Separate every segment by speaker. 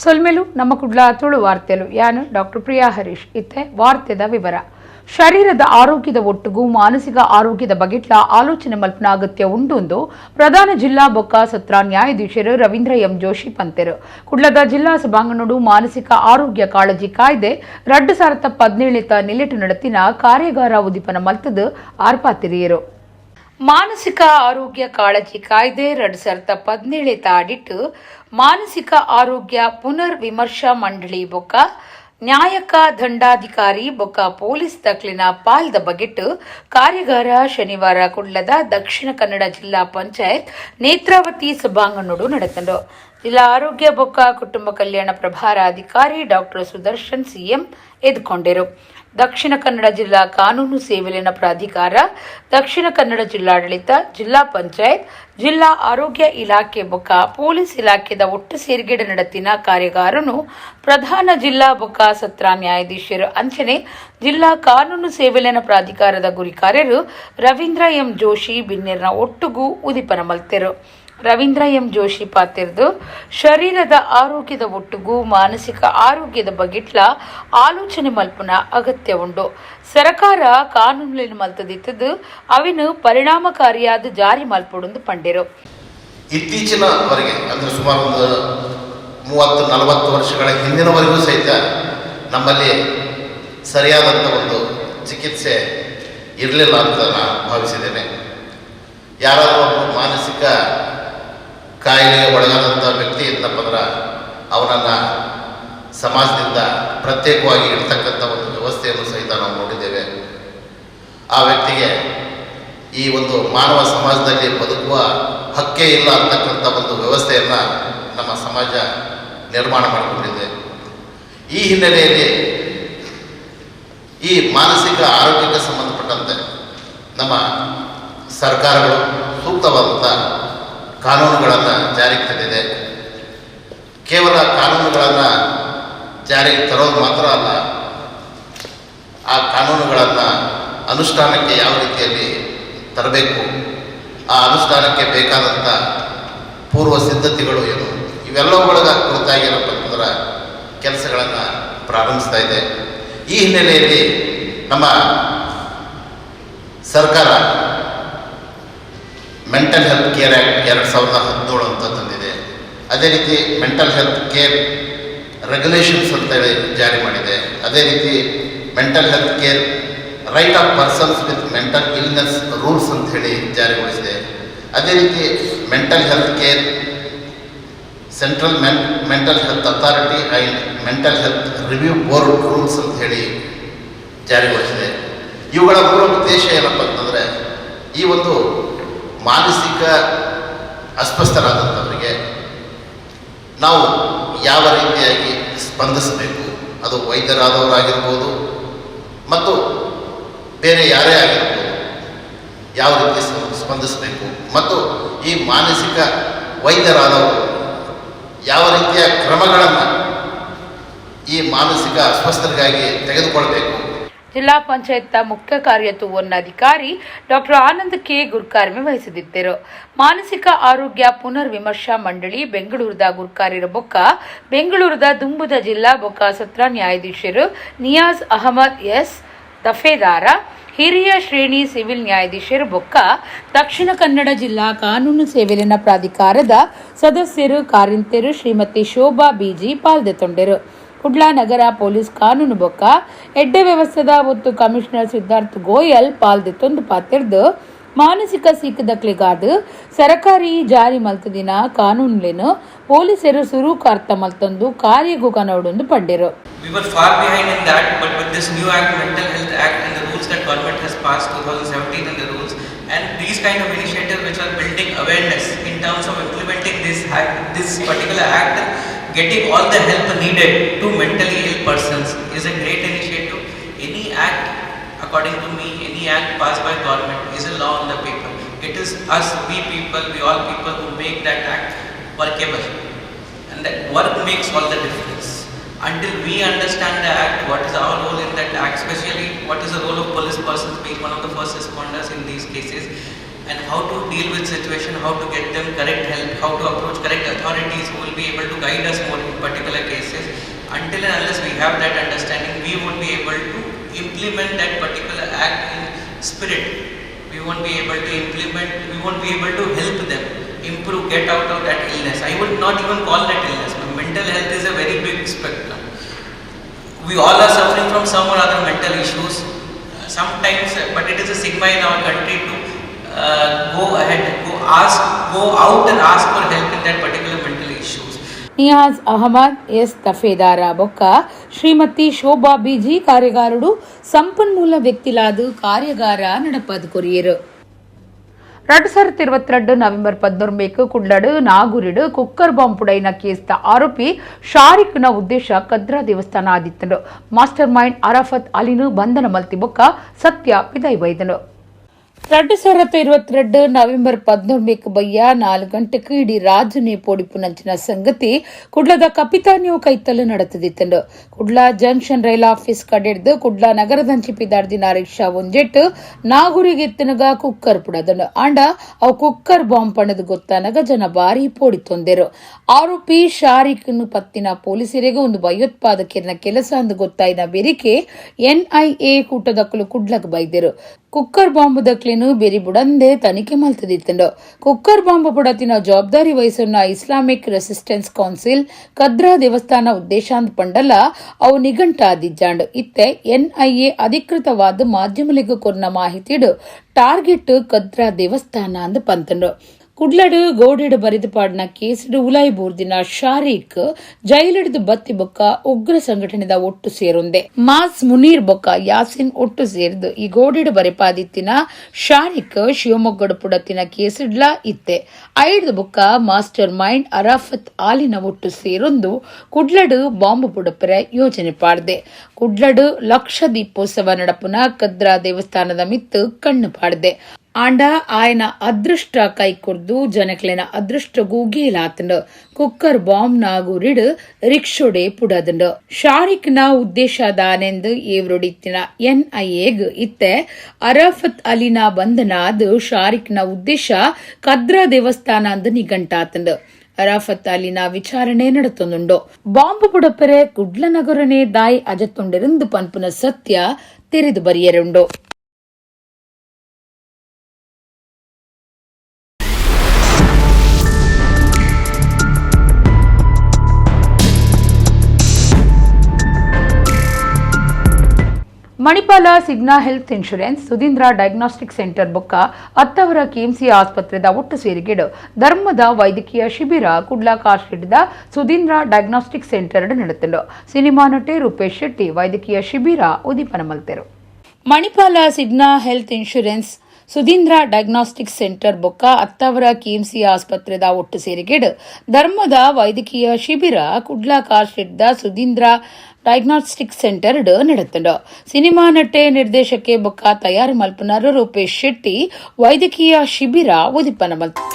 Speaker 1: ಸೊಲ್ಮೆಲು ನಮ್ಮ ಕುಡ್ಲ ತುಳು ವಾರ್ತೆಲು. ಯಾನು ಡಾಕ್ಟರ್ ಪ್ರಿಯಾ ಹರೀಶ್. ಇತ್ತೆ ವಾರ್ತೆದ ವಿವರ. ಶರೀರದ ಆರೋಗ್ಯದ ಒಟ್ಟುಗು ಮಾನಸಿಕ ಆರೋಗ್ಯದ ಬಗೆಟ್ಲ ಆಲೋಚನೆ ಮಲ್ಪುನ ಅಗತ್ಯ ಉಂಡು ಪ್ರಧಾನ ಜಿಲ್ಲಾ ಬೊಕ್ಕ ಸತ್ರ ನ್ಯಾಯಾಧೀಶರು ರವೀಂದ್ರ ಎಂ ಜೋಶಿ ಪಂತೆರು. ಕುಡ್ಲದ ಜಿಲ್ಲಾ ಸಭಾಂಗಣಡು ಮಾನಸಿಕ ಆರೋಗ್ಯ ಕಾಳಜಿ ಕಾಯ್ದೆ 2017 ನಿಲೆಟು ನಡೆತಿನ ಕಾರ್ಯಾಗಾರ ಉದ್ದೀಪನ ಮಲ್ತದು ಆರ್ಪಾತಿರಿಯರು. ಮಾನಸಿಕ ಆರೋಗ್ಯ ಕಾಳಜಿ ಕಾಯ್ದೆ 2017 ಅಡಿಟ್ಟು ಮಾನಸಿಕ ಆರೋಗ್ಯ ಪುನರ್ ವಿಮರ್ಶಾ ಮಂಡಳಿ ಬೊಕ್ಕ ನ್ಯಾಯಕ ದಂಡಾಧಿಕಾರಿ ಬೊಕ್ಕ ಪೊಲೀಸ್ ತಕ್ಲಿನ ಪಾಲ್ದ ಬಗೆಟ್ ಕಾರ್ಯಾಗಾರ ಶನಿವಾರ ಕುಡ್ಲದ ದಕ್ಷಿಣ ಕನ್ನಡ ಜಿಲ್ಲಾ ಪಂಚಾಯತ್ ನೇತ್ರಾವತಿ ಸಭಾಂಗಣಡು ನಡೆತಂಡು. ಜಿಲ್ಲಾ ಆರೋಗ್ಯ ಬೊಕ್ಕ ಕುಟುಂಬ ಕಲ್ಯಾಣ ಪ್ರಭಾರ ಅಧಿಕಾರಿ ಡಾಕ್ಟರ್ ಸುದರ್ಶನ್ ಸಿಎಂ ಎದ್ಕೊಂಡಿರು. ದಕ್ಷಿಣ ಕನ್ನಡ ಜಿಲ್ಲಾ ಕಾನೂನು ಸೇವೆಲಿನ ಪ್ರಾಧಿಕಾರ, ದಕ್ಷಿಣ ಕನ್ನಡ ಜಿಲ್ಲಾಡಳಿತ, ಜಿಲ್ಲಾ ಪಂಚಾಯತ್, ಜಿಲ್ಲಾ ಆರೋಗ್ಯ ಇಲಾಖೆ ಬೊಕ್ಕ ಪೊಲೀಸ್ ಇಲಾಖೆದ ಒಟ್ಟು ಸೇರ್ಗಡೆ ನಡೆತಿನ ಕಾರ್ಯಾಗಾರನು ಪ್ರಧಾನ ಜಿಲ್ಲಾ ಬೊಕ್ಕ ಸತ್ರ ನ್ಯಾಯಾಧೀಶರು ಅಂಚನೆ ಜಿಲ್ಲಾ ಕಾನೂನು ಸೇವೆಲಿನ ಪ್ರಾಧಿಕಾರದ ಗುರಿಕಾರ್ಯರು ರವೀಂದ್ರ ಎಂ ಜೋಶಿ ಬಿನ್ನೆರ್ನ ಒಟ್ಟುಗು ಉದಿಪನ ಮಲ್ತೆರು. ರವೀಂದ್ರ ಎಂ ಜೋಶಿ ಪಾತಿರ್ದು, ಶರೀರದ ಆರೋಗ್ಯದ ಒಟ್ಟುಗು ಮಾನಸಿಕ ಆರೋಗ್ಯದ ಬಗೆಟ್ಲ ಆಲೋಚನೆ ಮಲ್ಪುನ ಅಗತ್ಯ ಉಂಡು. ಸರ್ಕಾರ ಕಾನೂನುలను ಮಲ್ತದಿತ್ತದು ಅವಿನ ಪರಿಣಾಮಕಾರಿಯಾದ ಜಾರಿ ಮಲ್ಪೊಡುಂದು ಪಂಡೆರು.
Speaker 2: ಇತ್ತೀಚಿನವರೆಗೆ, ಅಂದರೆ ಸುಮಾರು ಒಂದು 30-40 ವರ್ಷಗಳ ಹಿಂದಿನವರೆಗೂ ಸಹಿತ ನಮ್ಮಲ್ಲಿ ಸರಿಯಾದಂಥ ಒಂದು ಚಿಕಿತ್ಸೆ ಇರಲಿಲ್ಲ ಅಂತ ನಾನು ಭಾವಿಸಿದ್ದೇನೆ. ಯಾರಾದರೂ ಒಬ್ಬರು ಮಾನಸಿಕ ಕಾಯಿಲೆಗೆ ಒಳಗಾದಂಥ ವ್ಯಕ್ತಿ ಇದ್ದಪ್ಪ ಅಂದ್ರೆ ಅವನನ್ನು ಸಮಾಜದಿಂದ ಪ್ರತ್ಯೇಕವಾಗಿ ಇಡ್ತಕ್ಕಂಥ ಒಂದು ವ್ಯವಸ್ಥೆಯನ್ನು ಸಹಿತ ನಾವು ನೋಡಿದ್ದೇವೆ. ಆ ವ್ಯಕ್ತಿಗೆ ಈ ಒಂದು ಮಾನವ ಸಮಾಜದಲ್ಲಿ ಬದುಕುವ ಹಕ್ಕೇ ಇಲ್ಲ ಅಂತಕ್ಕಂಥ ಒಂದು ವ್ಯವಸ್ಥೆಯನ್ನು ನಮ್ಮ ಸಮಾಜ ನಿರ್ಮಾಣ ಮಾಡಿಕೊಂಡಿದೆ. ಈ ಹಿನ್ನೆಲೆಯಲ್ಲಿ ಈ ಮಾನಸಿಕ ಆರೋಗ್ಯಕ್ಕೆ ಸಂಬಂಧಪಟ್ಟಂತೆ ನಮ್ಮ ಸರ್ಕಾರಗಳು ಸೂಕ್ತವಾದಂಥ ಕಾನೂನುಗಳನ್ನು ಜಾರಿಗೆ ತಂದಿದೆ. ಕೇವಲ ಕಾನೂನುಗಳನ್ನು ಜಾರಿಗೆ ತರೋದು ಮಾತ್ರ ಅಲ್ಲ, ಆ ಕಾನೂನುಗಳನ್ನು ಅನುಷ್ಠಾನಕ್ಕೆ ಯಾವ ರೀತಿಯಲ್ಲಿ ತರಬೇಕು, ಆ ಅನುಷ್ಠಾನಕ್ಕೆ ಬೇಕಾದಂಥ ಪೂರ್ವ ಸಿದ್ಧತೆಗಳು ಏನು, ಇವೆಲ್ಲವುಗಳ ಕುರಿತಾಗಿ ಏನಪ್ಪ ಅಂತಂದ್ರೆ ಕೆಲಸಗಳನ್ನು ಪ್ರಾರಂಭಿಸ್ತಾ ಇದೆ. ಈ ಹಿನ್ನೆಲೆಯಲ್ಲಿ ನಮ್ಮ ಸರ್ಕಾರ ಮೆಂಟಲ್ ಹೆಲ್ತ್ ಕೇರ್ ಆ್ಯಕ್ಟ್ 2017 ಅಂತ ತಂದಿದೆ. ಅದೇ ರೀತಿ ಮೆಂಟಲ್ ಹೆಲ್ತ್ ಕೇರ್ ರೆಗ್ಯುಲೇಷನ್ಸ್ ಅಂತೇಳಿ ಜಾರಿ ಮಾಡಿದೆ. ಅದೇ ರೀತಿ Mental Health Care Right of Persons with Mental Illness Rules ಅಂತ ಹೇಳಿ ಜಾರಿಗೊಳಿಸಿದೆ. ಅದೇ ರೀತಿ Mental Health Care, Central Mental Health Authority and Mental Health Review Board Rules ಅಂತ ಹೇಳಿ ಜಾರಿಗೊಳಿಸಿದೆ. ಇವುಗಳ ಮೂಲ ಉದ್ದೇಶ ಏನಪ್ಪ ಅಂತಂದರೆ, ಈ ಒಂದು ಮಾನಸಿಕ ಅಸ್ವಸ್ಥರಾದಂಥವರಿಗೆ ನಾವು ಯಾವ ರೀತಿಯಾಗಿ ಸ್ಪಂದಿಸಬೇಕು, ಅದು ವೈದ್ಯರಾದವರಾಗಿರ್ಬೋದು ಮತ್ತು ಬೇರೆ ಯಾರೇ ಆಗಿರ್ಬೋದು, ಯಾವ ರೀತಿ ಸ್ಪಂದಿಸಬೇಕು ಮತ್ತು ಈ ಮಾನಸಿಕ ವೈದ್ಯರಾದವರು ಯಾವ ರೀತಿಯ ಕ್ರಮಗಳನ್ನು ಈ ಮಾನಸಿಕ ಅಸ್ವಸ್ಥರಿಗಾಗಿ ತೆಗೆದುಕೊಳ್ಬೇಕು.
Speaker 1: ಜಿಲ್ಲಾ ಪಂಚಾಯತ್ ಮುಖ್ಯ ಕಾರ್ಯತುವನ್ನಾಧಿಕಾರಿ ಡಾಕ್ಟರ್ ಆನಂದ್ ಕೆ ಗುರ್ಕಾರ್ಮೆ ವಹಿಸಿದ್ದರು. ಮಾನಸಿಕ ಆರೋಗ್ಯ ಪುನರ್ ವಿಮರ್ಶಾ ಮಂಡಳಿ ಬೆಂಗಳೂರದ ಗುರ್ಕಾರ್ಯರ ಬೊಕ್ಕ ಬೆಂಗಳೂರದ ದುಂಬುದ ಜಿಲ್ಲಾ ಬೊಕ್ಕ ಸತ್ರ ನ್ಯಾಯಾಧೀಶರು ನಿಯಾಜ್ ಅಹಮದ್ ಎಸ್ ದಫೇದಾರ, ಹಿರಿಯ ಶ್ರೇಣಿ ಸಿವಿಲ್ ನ್ಯಾಯಾಧೀಶರು ಬೊಕ್ಕ ದಕ್ಷಿಣ ಕನ್ನಡ ಜಿಲ್ಲಾ ಕಾನೂನು ಸೇವೆಲಿನ ಪ್ರಾಧಿಕಾರದ ಸದಸ್ಯರು ಕಾರಿಂತೆರು ಶ್ರೀಮತಿ ಶೋಭಾ ಬಿಜಿ ಪಾಲ್ದೆತೊಂಡೆರು. ಕುಡ್ಲ ನಗರ ಪೊಲೀಸ್ ಕಾನೂನು ಬೊಕ್ಕ ಎಡ್ಡೆ ವ್ಯವಸ್ಥೆದ ಒತ್ತು ಕಮಿಷನರ್ ಸಿದ್ಧಾರ್ಥ್ ಗೋಯಲ್ ಪಾಲ್ದೆತ್ತೊಂದು ಪಾತೆರ್ದು, ಮಾನಸಿಕ ಸೀಕದಕ್ಲಿಗಾದ ಸರಕಾರಿ ಜಾರಿ ಮಲ್ತದಿನ ಕಾನೂನುಲೇನು ಪೊಲೀಸರು ಸುರುಕಾರ್ತ ಮಲ್ತೊಂದು ಕಾರ್ಯಗು ಕನವಡೊಂದು ಪಂಡೆರು.
Speaker 3: We were far behind in that, but with this new act, Mental Health Act, and the rules that government has passed 2017 and the rules, and these kind of initiatives which are building awareness in terms of implementing this act, this particular act, getting all the help needed to mentally ill persons is a great initiative. Any act, according to me, any act passed by government is a law on the paper. It is us, we people, we all people who make that act workable, and that work makes all the difference. Until we understand the act, what is our role in that act, especially what is the role of police persons being one of the first responders in these cases, and how to deal with situation, how to get them correct help, how to approach correct authorities who will be able to guide us more in particular cases. Until and unless we have that understanding, we won't be able to implement that particular act in spirit. We won't be able to implement, we won't be able to help them improve, get out of that illness. I would not even call that illness. Mental health is a very big spectrum. We all are suffering from some or other mental issues sometimes, but it is a stigma in our country to go ahead, go ask, go out and ask for help in that particular mental issues.
Speaker 1: Niyaz Ahmed S Tafedar ಬೊಕ್ಕ ಶ್ರೀಮತಿ ಶೋಭಾ busy ಕಾರ್ಯಗಾರರು ಸಂಪನ್ಮೂಲ ವ್ಯಕ್ತಿಲಾದ ಕಾರ್ಯಾಗಾರ ನಡಪದ courier. 2022 November 11 ಕುಡ್ಲಡು ನಾಗೂರಿಡು cooker bomb ಪುಡೈನ ಕೇಸ್ದ ಆರೋಪಿ ಶಾರಿಕ್ನ ಉದ್ದೇಶ ಕದ್ರಾ ದೇವಸ್ಥಾನ ಆದಿತ್ತನು. Master mind Arafat ಅಲಿನು ಬಂಧನ ಮಲ್ತಿ ಬೊಕ್ಕ ಸತ್ಯ ಪಿದೈ ವೈದನು. 2022 ನವೆಂಬರ್ 11 ಬಯ್ಯ 4 ಗಂಟೆಗೆ ಇಡೀ ರಾಜನೇ ಪೋಡಿಪು ನಂಚಿನ ಸಂಗತಿ ಕುಡ್ಲದ ಕಪಿತಾನಿಯು ಕೈತಲು ನಡೆತದಿತ್ತಂಡು. ಕುಡ್ಲ junction rail office ಕಡೆಡ್ದು ಕುಡ್ಲ ನಗರದಂಚಿ ಪಿದಾರ್ದಿನ ರಿಕ್ಷಾ ಒಂಜೆಟ್ ನಾಗುರಿಗೆ ಎತ್ತನಗ ಕುಕ್ಕರ್ ಪುಡದನು. ಆಂಡ ಅವು ಕುಕ್ಕರ್ ಬಾಂಬ್ ಪಣದು ಗೊತ್ತಾನಗ ಜನ ಬಾರಿ ಪೋಡಿ ತೊಂದೆರು. ಆರೋಪಿ ಶಾರಿಕ್ ಪತ್ತಿನ ಪೊಲೀಸರಿಗೆ ಒಂದು ಭಯೋತ್ಪಾದಕರಿನ ಕೆಲಸ ಅಂದು ಗೊತ್ತಾಯಿನ ಬೆರಿಕೆ ಎನ್ಐಎ ಕೂಟದಕ್ಕಲು ಕುಡ್ಲಕ್ ಬೈದರು. ಕುಕ್ಕರ್ ಬಾಂಬ್ ದಕ್ಲೆನು ಬೆರಿ ಬುಡಂದೆ ತನಿಖೆ ಮಲ್ತದಿತ್ತಂಡು. ಕುಕ್ಕರ್ ಬಾಂಬ್ ಪುಡತಿನ ಜವಾಬ್ದಾರಿ ವಹಿಸುವ Islamic resistance council Kadra ದೇವಸ್ಥಾನ ಉದ್ದೇಶಾಂತ ಪಂಡಲ ಅವು ನಿಘಂಟಾದಿಜ್ಜಾಂಡ್. ಇತ್ತೆ ಎನ್ಐಎ ಅಧಿಕೃತವಾದ ಮಾಧ್ಯಮಲಿಗೆ ಕೊರ್ನ ಮಾಹಿತಿಡು ಟಾರ್ಗೆಟ್ ಕದ್ರಾ ದೇವಸ್ಥಾನ ಅಂದ್ ಪಂತಂಡು. ಕುಡ್ಲಡು ಗೋಡೆಡು ಬರಿದು ಪಾಡಿನ ಕೇಸಿಡು ಉಲಾಯಿ ಬೂರ್ದಿನ ಶಾರೀಕ್ ಜೈಲಿಡ್ದು ಬತ್ತಿ ಬೊಕ್ಕ ಉಗ್ರ ಸಂಘಟನೆದ ಒಟ್ಟು ಸೇರುಂದೆ. ಮಾಸ್ ಮುನೀರ್ ಬೊಕ್ಕ ಯಾಸಿನ್ ಒಟ್ಟು ಸೇರಿದು ಈ ಗೋಡೆಡು ಬರೆಪಾದಿತ್ತಿನ ಶಾರಿಕ್ ಶಿವಮೊಗ್ಗಡು ಪುಡತಿನ ಕೇಸಿಡ್ಲಾ ಇತ್ತೆ. ಐಡ್ದು ಬೊಕ್ಕ ಮಾಸ್ಟರ್ ಮೈಂಡ್ ಅರಾಫತ್ ಆಲಿನ ಒಟ್ಟು ಸೇರೊಂದು ಕುಡ್ಲಡು ಬಾಂಬ್ ಪುಡಪೆರೆ ಯೋಜನೆ ಪಾಡ್ದೆ. ಕುಡ್ಲಡು ಲಕ್ಷ ದೀಪೋತ್ಸವ ನಡಪುನ ಕದ್ರಾ ದೇವಸ್ಥಾನದ ಮಿತ್ತು ಕಣ್ಣು ಪಾಡ್ದೆ. ಆಂಡ ಆಯನ ಅದೃಷ್ಟ ಕೈ ಕೊರ್ದು ಜನಕ್ಲೆನ ಅದೃಷ್ಟಗೂ ಗೇಲಾತಂಡು. Cooker bomb ನಾಗೂರಿಡ್ ರಿಕ್ಷೋಡೆ ಪುಡದಂಡು. ಶಾರಿಕ್ನ ಉದ್ದೇಶ ದಾನೆಂದು ಏವ್ರೊಡಿತ್ತಿನ ಎನ್ಐಎಗ್ ಇತ್ತೆ ಅರಾಫತ್ ಅಲಿನ ಬಂಧನ ಅದು ಶಾರಿಕ್ನ ಉದ್ದೇಶ ಕದ್ರಾ ದೇವಸ್ಥಾನ ಅಂದು ನಿಘಂಟಾತಂಡು. ಅರಾಫತ್ ಅಲಿನ ವಿಚಾರಣೆ ನಡೆತೊಂದುಂಡು. ಬಾಂಬ್ ಪುಡಪೆರೆ ಕುಡ್ಲನಗರನೆ ದಾಯ್ ಅಜತ್ತೊಂಡಿರಂದು ಪನ್ಪುನ ಸತ್ಯ ತೆರೆದು ಬರಿಯರುಂಡು. Manipal Cigna health insurance, Sudhindra diagnostic centre ಬೊಕ್ಕ ಅತ್ತವರ ಕೆಎಂಸಿ ಆಸ್ಪತ್ರೆದ ಒಟ್ಟು ಸೇರಿಗೆಡು ಧರ್ಮದ ವೈದ್ಯಕೀಯ ಶಿಬಿರ ಕುಡ್ಲಾ ಕಾಶ್ರೀದ ಸುಧೀಂದ್ರ ಡಯಾಗ್ನೋಸ್ಟಿಕ್ ಸೆಂಟರ್ ನಡೆತಂಡು. ಸಿನಿಮಾ ನಟೆ ರೂಪೇಶ್ ಶೆಟ್ಟಿ ವೈದ್ಯಕೀಯ ಶಿಬಿರ ಉದ್ದೀಪನ ಮಲ್ತೆರು. Manipal Cigna health insurance, Sudhindra diagnostic centre ಬೊಕ್ಕ ಅತ್ತವರ ಕೆಎಂಸಿ ಆಸ್ಪತ್ರೆದ ಒಟ್ಟು ಸೇರಿಗೆಡು ಧರ್ಮದ ವೈದ್ಯಕೀಯ ಶಿಬಿರ ಕುಡ್ಲಾ ಕಾಶ್ರೀದ ಸುಧೀಂದ್ರ ಡಯಾಗ್ನೋಸ್ಟಿಕ್ ಸೆಂಟರ್ ನಡೆತಂಡು. ಸಿನಿಮಾ ನಟೆ, ನಿರ್ದೇಶಕೆ ಬೊಕ್ಕ ತಯಾರು ಮಲ್ಪುನರು ರೂಪೇಶ್ ಶೆಟ್ಟಿ ವೈದ್ಯಕೀಯ ಶಿಬಿರ ಉದ್ದೀಪನ ಮಲ್ತ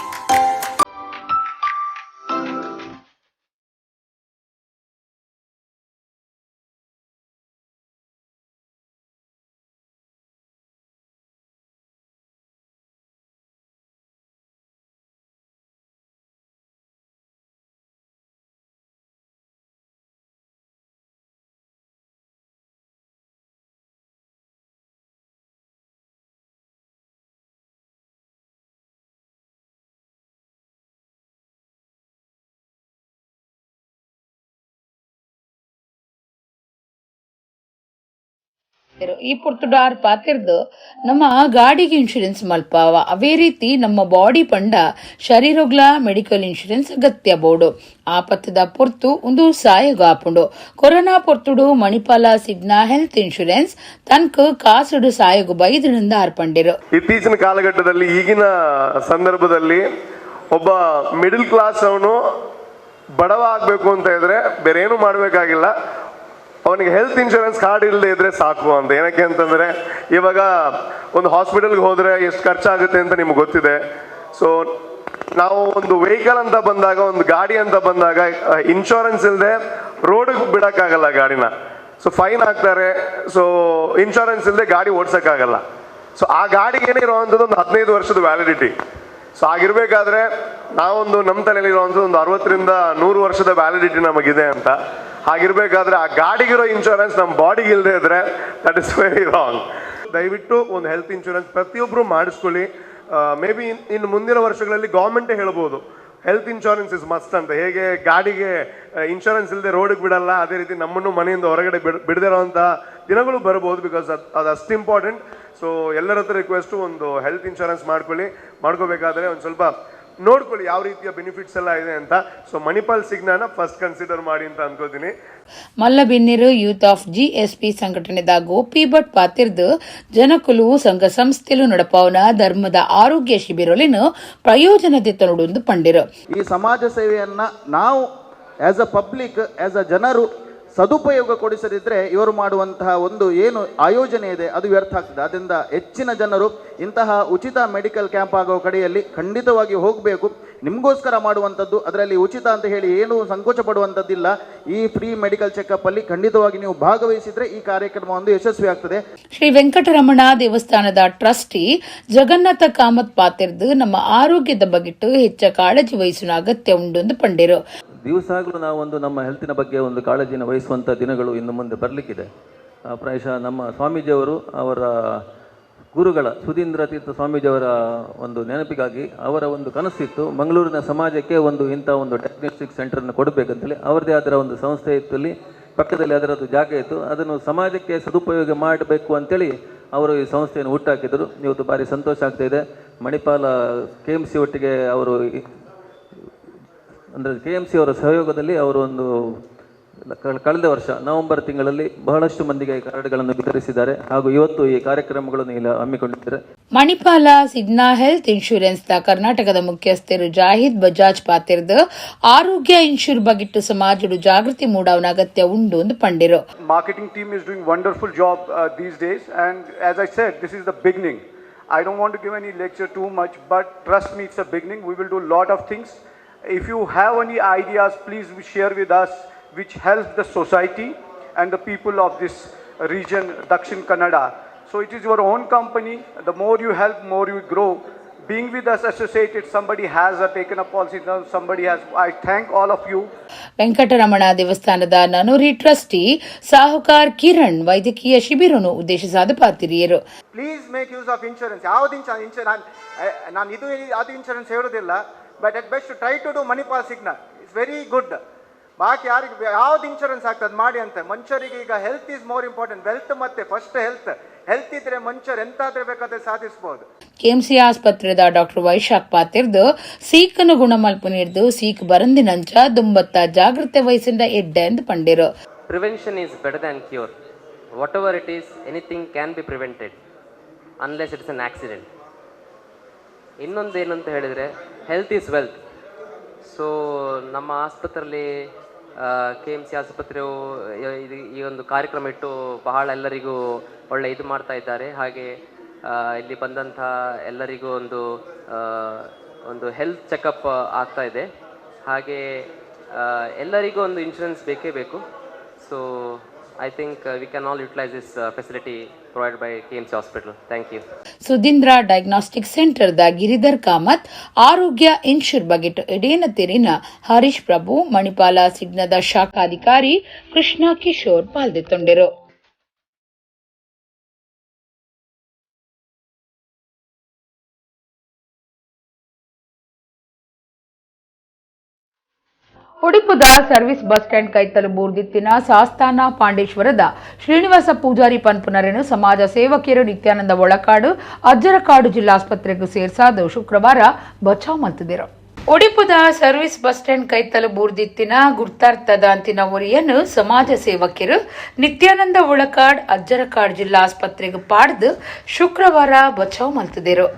Speaker 1: ಈ ಪೊರ್ತುಡಾರ್ ಪಾತಿರ್ದು ನಮ್ಮ ಗಾಡಿಗೆ ಇನ್ಶೂರೆನ್ಸ್ ಮಲ್ಪಾವ, ಅವೇ ರೀತಿ ನಮ್ಮ ಬಾಡಿ ಪಂಡ ಶರೀರಗ್ಲ ಮೆಡಿಕಲ್ ಇನ್ಶೂರೆನ್ಸ್ ಅಗತ್ಯ ಬೋಡು. ಆಪತ್ತದ ಪೊರ್ತು ಒಂದು ಸಾಯಗ ಆಪುಂಡು. ಕೊರೋನಾ ಪೊರ್ತುಡು ಮಣಿಪಾಲ Cigna health insurance ತನ್ಕ ಕಾಸುಡು ಸಾಯಗು ಬೈದನಿಂದ ಅರ್ಪಂಡಿರು.
Speaker 4: ಇತ್ತೀಚಿನ ಕಾಲಘಟ್ಟದಲ್ಲಿ, ಈಗಿನ ಸಂದರ್ಭದಲ್ಲಿ ಒಬ್ಬ ಮಿಡಿಲ್ ಕ್ಲಾಸ್ ಅವನು ಬಡವ ಆಗಬೇಕು ಅಂತ ಇದ್ರೆ ಬೇರೆ ಏನು ಮಾಡಬೇಕಾಗಿಲ್ಲ, ಅವನಿಗೆ health insurance card ಇಲ್ಲದೆ ಇದ್ರೆ ಸಾಕು ಅಂತ. ಏನಕ್ಕೆ ಅಂತಂದ್ರೆ, ಇವಾಗ ಒಂದು ಹಾಸ್ಪಿಟಲ್ಗೆ ಹೋದ್ರೆ ಎಷ್ಟು ಖರ್ಚಾಗುತ್ತೆ ಅಂತ ನಿಮ್ಗೆ ಗೊತ್ತಿದೆ. ಸೊ ನಾವು ಒಂದು ವೆಹಿಕಲ್ ಅಂತ ಬಂದಾಗ, ಒಂದು ಗಾಡಿ ಅಂತ ಬಂದಾಗ, ಇನ್ಶೂರೆನ್ಸ್ ಇಲ್ಲದೆ ರೋಡಿಗೆ ಬಿಡೋಕ್ಕಾಗಲ್ಲ ಗಾಡಿನ. ಸೊ ಫೈನ್ ಹಾಕ್ತಾರೆ. ಸೊ ಇನ್ಶೂರೆನ್ಸ್ ಇಲ್ಲದೆ ಗಾಡಿ ಓಡ್ಸೋಕ್ಕಾಗಲ್ಲ. So ಆ ಗಾಡಿಗೇನೆ ಇರುವಂಥದ್ದು ಒಂದು 15 ವರ್ಷದ ವ್ಯಾಲಿಡಿಟಿ. ಸೊ ಆಗಿರಬೇಕಾದ್ರೆ ನಾವೊಂದು ನಮ್ಮ ತಲೆಯಲ್ಲಿ ಇರುವಂಥದ್ದು ಒಂದು 60 ರಿಂದ 100 ವರ್ಷದ ವ್ಯಾಲಿಡಿಟಿ ನಮಗಿದೆ ಅಂತ. ಹಾಗಿರ್ಬೇಕಾದ್ರೆ ಆ ಗಾಡಿಗಿರೋ ಇನ್ಶೂರೆನ್ಸ್ ನಮ್ಮ ಬಾಡಿಗೆ ಇಲ್ಲದೆ ಇದ್ರೆ that is very wrong. ದಯವಿಟ್ಟು ಒಂದು ಹೆಲ್ತ್ ಇನ್ಶೂರೆನ್ಸ್ ಪ್ರತಿಯೊಬ್ಬರು ಮಾಡಿಸ್ಕೊಳ್ಳಿ. ಮೇ ಬಿ ಇನ್ನು ಮುಂದಿನ ವರ್ಷಗಳಲ್ಲಿ ಗೌರ್ಮೆಂಟೇ ಹೇಳ್ಬೋದು health insurance is must ಅಂತ. ಹೇಗೆ ಗಾಡಿಗೆ ಇನ್ಶೂರೆನ್ಸ್ ಇಲ್ಲದೆ ರೋಡಿಗೆ ಬಿಡಲ್ಲ, ಅದೇ ರೀತಿ ನಮ್ಮನ್ನು ಮನೆಯಿಂದ ಹೊರಗಡೆ ಬಿಡದೇ ಇರೋವಂಥ ದಿನಗಳು ಬರ್ಬೋದು, because ಅದು ಅಷ್ಟು ಇಂಪಾರ್ಟೆಂಟ್. ಸೊ ಎಲ್ಲರ ಹತ್ರ ರಿಕ್ವೆಸ್ಟು, ಒಂದು ಹೆಲ್ತ್ ಇನ್ಶೂರೆನ್ಸ್ ಮಾಡ್ಕೊಳ್ಳಿ. ಮಾಡ್ಕೋಬೇಕಾದ್ರೆ ಒಂದು ಸ್ವಲ್ಪ ನೋಡ್ಕೊಳ್ಳಿ ಯಾವ ರೀತಿಯ ಬೆನಿಫಿಟ್ಸ್ ಎಲ್ಲ ಇದೆ ಅಂತ. ಸೊ ಮಣಿಪಾಲ್ ಸಿಗ್ನಾನ ಫಸ್ಟ್ ಕನ್ಸಿಡರ್ ಮಾಡಿ ಅಂತ ಅನ್ಕೋತೀನಿ.
Speaker 1: ಮಲ್ಲಬಿನ್ನಿರು youth of GSP ಸಂಘಟನೆದ ಗೋಪಿ ಭಟ್ ಪಾತಿರ್ದು ಜನಕುಲು ಸಂಘ ಸಂಸ್ಥೆಲು ನಡಪಾವನ ಧರ್ಮದ ಆರೋಗ್ಯ ಶಿಬಿರಲಿನ ಪ್ರಯೋಜನದ ತನುಡೊಂದು ಪಂಡಿರು.
Speaker 5: ಈ ಸಮಾಜ ಸೇವೆಯನ್ನ ನಾವು as a public, as a ಜನರು ಸದುಪಯೋಗ ಕೊಡಿಸದಿದ್ದರೆ ಇವರು ಮಾಡುವಂತಹ ಒಂದು ಏನು ಆಯೋಜನೆ ಇದೆ ಅದು ವ್ಯರ್ಥ ಆಗ್ತದೆ. ಆದ್ದರಿಂದ ಹೆಚ್ಚಿನ ಜನರು ಇಂತಹ ಉಚಿತ ಮೆಡಿಕಲ್ ಕ್ಯಾಂಪ್ ಆಗೋ ಕಡೆಯಲ್ಲಿ ಖಂಡಿತವಾಗಿ ಹೋಗಬೇಕು. ನಿಮಗೋಸ್ಕರ ಮಾಡುವಂಥದ್ದು, ಅದರಲ್ಲಿ ಉಚಿತ ಅಂತ ಹೇಳಿ ಏನೂ ಸಂಕೋಚ ಪಡುವಂಥದ್ದಿಲ್ಲ. ಈ ಫ್ರೀ ಮೆಡಿಕಲ್ ಚೆಕಪ್ಪಲ್ಲಿ ಖಂಡಿತವಾಗಿ ನೀವು ಭಾಗವಹಿಸಿದರೆ ಈ ಕಾರ್ಯಕ್ರಮ ಒಂದು ಯಶಸ್ವಿ ಆಗ್ತದೆ.
Speaker 1: ಶ್ರೀ ವೆಂಕಟರಮಣ ದೇವಸ್ಥಾನದ ಟ್ರಸ್ಟಿ ಜಗನ್ನಾಥ ಕಾಮತ್ ಪಾತಿರ್ದು ನಮ್ಮ ಆರೋಗ್ಯದ ಬಗ್ಗಿಟ್ಟು ಹೆಚ್ಚ ಕಾಳಜಿ ವಹಿಸುವ ಅಗತ್ಯ ಉಂಟು ಪಂಡಿರು.
Speaker 6: ದಿವಸಾಗಲೂ ನಾವೊಂದು ನಮ್ಮ ಹೆಲ್ತಿನ ಬಗ್ಗೆ ಒಂದು ಕಾಳಜಿನ ವಹಿಸುವಂಥ ದಿನಗಳು ಇನ್ನು ಮುಂದೆ ಬರಲಿಕ್ಕಿದೆ. ಪ್ರಾಯಶಃ ನಮ್ಮ ಸ್ವಾಮೀಜಿಯವರು ಅವರ ಗುರುಗಳ ಸುಧೀಂದ್ರ ತೀರ್ಥ ಸ್ವಾಮೀಜಿಯವರ ಒಂದು ನೆನಪಿಗಾಗಿ ಅವರ ಒಂದು ಕನಸಿತ್ತು, ಮಂಗಳೂರಿನ ಸಮಾಜಕ್ಕೆ ಒಂದು ಇಂಥ ಒಂದು ಡಯಾಗ್ನೋಸ್ಟಿಕ್ ಸೆಂಟರನ್ನು ಕೊಡಬೇಕಂತೇಳಿ. ಅವರದೇ ಅದರ ಒಂದು ಸಂಸ್ಥೆ ಇತ್ತು, ಅಲ್ಲಿ ಪಕ್ಕದಲ್ಲಿ ಅದರದ್ದು ಜಾಗ ಇತ್ತು, ಅದನ್ನು ಸಮಾಜಕ್ಕೆ ಸದುಪಯೋಗ ಮಾಡಬೇಕು ಅಂತೇಳಿ ಅವರು ಈ ಸಂಸ್ಥೆಯನ್ನು ಹುಟ್ಟಾಕಿದರು. ಇವತ್ತು ಭಾರಿ ಸಂತೋಷ ಆಗ್ತಾಯಿದೆ. ಮಣಿಪಾಲ KMC ಒಟ್ಟಿಗೆ ಅವರು, ಅಂದರೆ KMC ಅವರ ಸಹಯೋಗದಲ್ಲಿ ಅವರು ಒಂದು ಕಳೆದ ವರ್ಷ ನವೆಂಬರ್ ತಿಂಗಳಲ್ಲಿ ಬಹಳಷ್ಟು ಮಂದಿಗೆ ಕಾರ್ಡ್ಗಳನ್ನು ವಿತರಿಸಿದ್ದಾರೆ ಹಾಗೂ ಇವತ್ತು ಈ ಕಾರ್ಯಕ್ರಮಗಳನ್ನು ಇಲ್ಲಿ ಹಮ್ಮಿಕೊಂಡಿದ್ದಾರೆ.
Speaker 1: ಮಣಿಪಾಲ ಸಿಗ್ನಾ ಹೆಲ್ತ್ ಇನ್ಶೂರೆನ್ಸ್ the ಕರ್ನಾಟಕದ ಮುಖ್ಯಸ್ಥರು ಜಾಹಿದ್ ಬಜಾಜ್ ಪಾತಿರ್ದು ಆರೋಗ್ಯ ಇನ್ಶೂರ್ ಬಗಿಟ್ಟು ಸಮಾಜಡು ಜಾಗೃತಿ ಮೂಡವನ ಅಗತ್ಯ ಉಂಡು ಎಂದು ಪಂಡಿರು.
Speaker 7: Marketing team is doing wonderful job these days, and as I said, this is the beginning. I don't want to give any lecture too much, but trust me, it's a beginning. We will do lot of things. If you have any ideas, please share with us, which helps the society and the people of this region, Dakshin Kannada. So it is your own company. The more you help, more you grow. Being with us associated, somebody has taken a policy, somebody has. I thank all of you.
Speaker 1: Venkataramana ದೇವಸ್ಥಾನದ ನನೂರಿ trustee ಸಾಹುಕಾರ್ ಕಿರಣ್ ವೈದ್ಯಕೀಯ ಶಿಬಿರನ್ನು ಉದ್ದೇಶಿಸಾದ ಪಾತಿರಿಯರು.
Speaker 8: Please make use of insurance. ಯಾವ್ದು insurance ನಾನು ಇದು ಅದು insurance ಹೇಳೋದಿಲ್ಲ, but at best try to do Manipal Cigna, it's very good. ಬಾಕಿ ಯಾರಿಗೆ ಯಾವ್ದು ಇನ್ಶೂರೆನ್ಸ್ ಆಗ್ತದೆ ಮಾಡಿ ಅಂತ. ಮನುಷ್ಯರಿಗೆ ಈಗ health is more important, wealth ಮತ್ತೆ first health. Health ಇದ್ರೆ ಮನುಷ್ಯರು ಎಂತಾದ್ರೆ ಬೇಕಾದ್ರೆ ಸಾಧಿಸ್ಬೋದು.
Speaker 1: ಕೆಎಂಸಿ ಆಸ್ಪತ್ರೆದ ಡಾಕ್ಟರ್ ವೈಶಾಖ್ ಪಾತಿರ್ದು ಸೀಕನು ಗುಣಮಲ್ಪು ನೀರ್ದು ಸೀಕ್ ಬರಂದಿನಂಚ ದುಂಬತ್ತ ಜಾಗೃತೆ ವಹಿಸಿಂದ ಎಡ್ಡೆ ಎಂದು ಪಂಡಿರು.
Speaker 9: Prevention is better than cure. Whatever it is, anything can be prevented unless it's an accident. ಇನ್ನೊಂದು ಏನಂತ ಹೇಳಿದರೆ, health is wealth. So ನಮ್ಮ ಆಸ್ಪತ್ರೆಯಲ್ಲಿ KMC ಆಸ್ಪತ್ರೆಯು ಇದು ಈ ಒಂದು ಕಾರ್ಯಕ್ರಮ ಇಟ್ಟು ಬಹಳ ಎಲ್ಲರಿಗೂ ಒಳ್ಳೆ ಇದು ಮಾಡ್ತಾ ಇದ್ದಾರೆ. ಹಾಗೆ ಇಲ್ಲಿ ಬಂದಂಥ ಎಲ್ಲರಿಗೂ ಒಂದು ಹೆಲ್ತ್ ಚೆಕಪ್ ಆಗ್ತಾ ಇದೆ. ಹಾಗೆ ಎಲ್ಲರಿಗೂ ಒಂದು ಇನ್ಶೂರೆನ್ಸ್ ಬೇಕೇ ಬೇಕು. So I think we can all utilise this facility provide by KMC hospital. Thank you.
Speaker 1: Sudhindra diagnostic ಸೆಂಟರ್ದ Giridhar Kamath ಆರೋಗ್ಯ ಇನ್ಶೂರ್ ಬಗೆಟ್ ಎಡೇನ ತೆರಿನ ಹರೀಶ್ ಪ್ರಭು, Manipal ಸಿಗ್ನದ ಶಾಖಾಧಿಕಾರಿ Krishna Kishore ಪಾಲ್ದೆತ್ತೊಂಡಿರು. ಒಡಿಪುದ service bus stand ಕೈತಲು ಬೂರ್ದಿತ್ತಿನ Sasthana ಪಾಂಡೇಶ್ವರದ Srinivasa Poojary ಪನ್ಪುನರೆನು ಸಮಾಜ ಸೇವಕಿಯರು ನಿತ್ಯಾನಂದ ಒಳಕಾಡು ಅಜ್ಜರಕಾಡು ಜಿಲ್ಲಾಸ್ಪತ್ರೆಗೂ ಸೇರ್ಸಾದು ಶುಕ್ರವಾರ ಬಚಾವ್ ಮಲ್ತಿದ್ದರು. ಒಡಿಪುದ service bus stand ಕೈತಲು ಬೂರ್ದಿತ್ತಿನ ಗುರ್ತಾರ್ಥದ ಅಂತಿನ ಒರಿಯನ್ನು ಸಮಾಜ ಸೇವಕಿಯರು ನಿತ್ಯಾನಂದ ಒಳಕಾಡ್ ಅಜ್ಜರಕಾಡ್ ಜಿಲ್ಲಾಸ್ಪತ್ರೆಗೆ ಪಾಡ್ದು ಶುಕ್ರವಾರ ಬಚಾವ್ ಮಲ್ತಿದ್ದರು.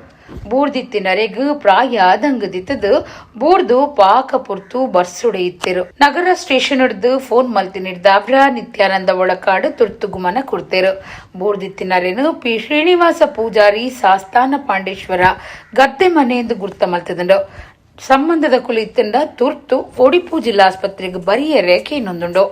Speaker 1: ಬೂರ್ದಿತ್ತಿನರೆಗ್ ಪ್ರಾಯ ದಂಗದಿತ್ತದು ಬೂರ್ದು ಪಾಕ ಪುರ್ತು ಬರ್ಸುಡೆಯಿತ್ತಿರು. ನಗರ ಸ್ಟೇಷನ್ ಹಿಡ್ದು ಫೋನ್ ಮಲ್ತಿನಿಡ್ದಾವ್ರ ನಿತ್ಯಾನಂದ ಒಳಕಾಡು ತುರ್ತು ಗುಮನ ಕೊಡ್ತೇರು. ಬೂರ್ದಿತ್ತಿನರೇನು ಪಿ ಶ್ರೀನಿವಾಸ ಪೂಜಾರಿ ಸಾಸ್ತಾನ ಪಾಂಡೇಶ್ವರ ಗದ್ದೆ ಮನೆ ಎಂದು ಗುರ್ತ ಮಲ್ತದಂಡು. ಸಂಬಂಧದ ಕುಲಿತ್ತಿಂದ ತುರ್ತು ಒಡಿಪು ಜಿಲ್ಲಾಸ್ಪತ್ರೆಗೆ ಬರಿಯರೆ ಕೇನೊಂದುಂಡು.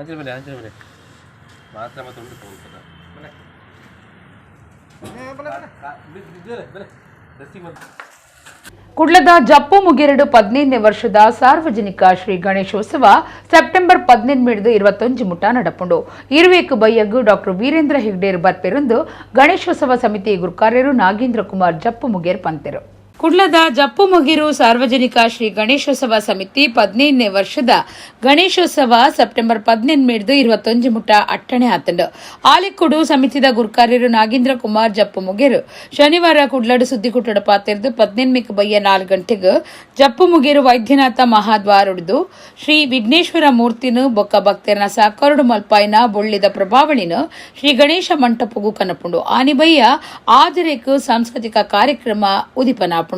Speaker 10: ಅಂಚಿನ ಮೇಲೆ, ಅಂಚಿನ ಮೇಲೆ ಮಾತ್ರ ಮತ್ತೆ ಉಂಟು ಹೋಗ್ತದೆ.
Speaker 1: ಕುಡ್ಲದ ಜಪ್ಪು ಮುಗೆರಡು 15ನೇ ವರ್ಷದ ಸಾರ್ವಜನಿಕ ಶ್ರೀ ಗಣೇಶೋತ್ಸವ ಸೆಪ್ಟೆಂಬರ್ 18 21 ಮುಟ ನಡಪುಂಡು. ಇರುವೇಕು ಬಯ್ಯಗು ಡಾಕ್ಟರ್ ವೀರೇಂದ್ರ ಹೆಗ್ಡೇರ್ ಬರ್ಪೆರುಂದು ಗಣೇಶೋತ್ಸವ ಸಮಿತಿ ಗುರುಕಾರ್ಯರು ನಾಗೇಂದ್ರ ಕುಮಾರ್ ಜಪ್ಪು ಮುಗೇರ್ ಪಂತೆರು. ಕುಡ್ಲದ ಜಪ್ಪು ಮುಗಿರು ಸಾರ್ವಜನಿಕ ಶ್ರೀ ಗಣೇಶೋತ್ಸವ ಸಮಿತಿ 15ನೇ ವರ್ಷದ ಗಣೇಶೋತ್ಸವ ಸೆಪ್ಟೆಂಬರ್ 18 21 ಮುಟ ಅಟ್ಟಣೆ ಆತಂಡು. ಆಲಿಕ್ಕುಡು ಸಮಿತಿದ ಗುರುಕಾರ್ಯರು ನಾಗೇಂದ್ರ ಕುಮಾರ್ ಜಪ್ಪು ಮುಗೇರು ಶನಿವಾರ ಕುಡ್ಲಡು ಸುದ್ದಿಕುಟ್ಟಡ ಪಾತೆರ್ದು 18 ಬಯ್ಯ 4 ಗಂಟೆಗೆ ಜಪ್ಪು ಮುಗೇರು ವೈದ್ಯನಾಥ ಮಹಾದ್ವಾರುಡ್ದು ಶ್ರೀ ವಿಘ್ನೇಶ್ವರ ಮೂರ್ತಿನು ಬೊಕ್ಕ ಭಕ್ತರನ ಸಾಕರುಡು ಮಲ್ಪಾಯಿನ ಬೊಳ್ಳಿದ ಪ್ರಭಾವಳಿನ ಶ್ರೀ ಗಣೇಶ ಮಂಟಪಗೂ ಕನಪುಂಡು. ಆನಿಬಯ್ಯ ಆಜರೇಕು ಸಾಂಸ್ಕೃತಿಕ ಕಾರ್ಯಕ್ರಮ ಉದಿಪನ ಆಪುಂಡು.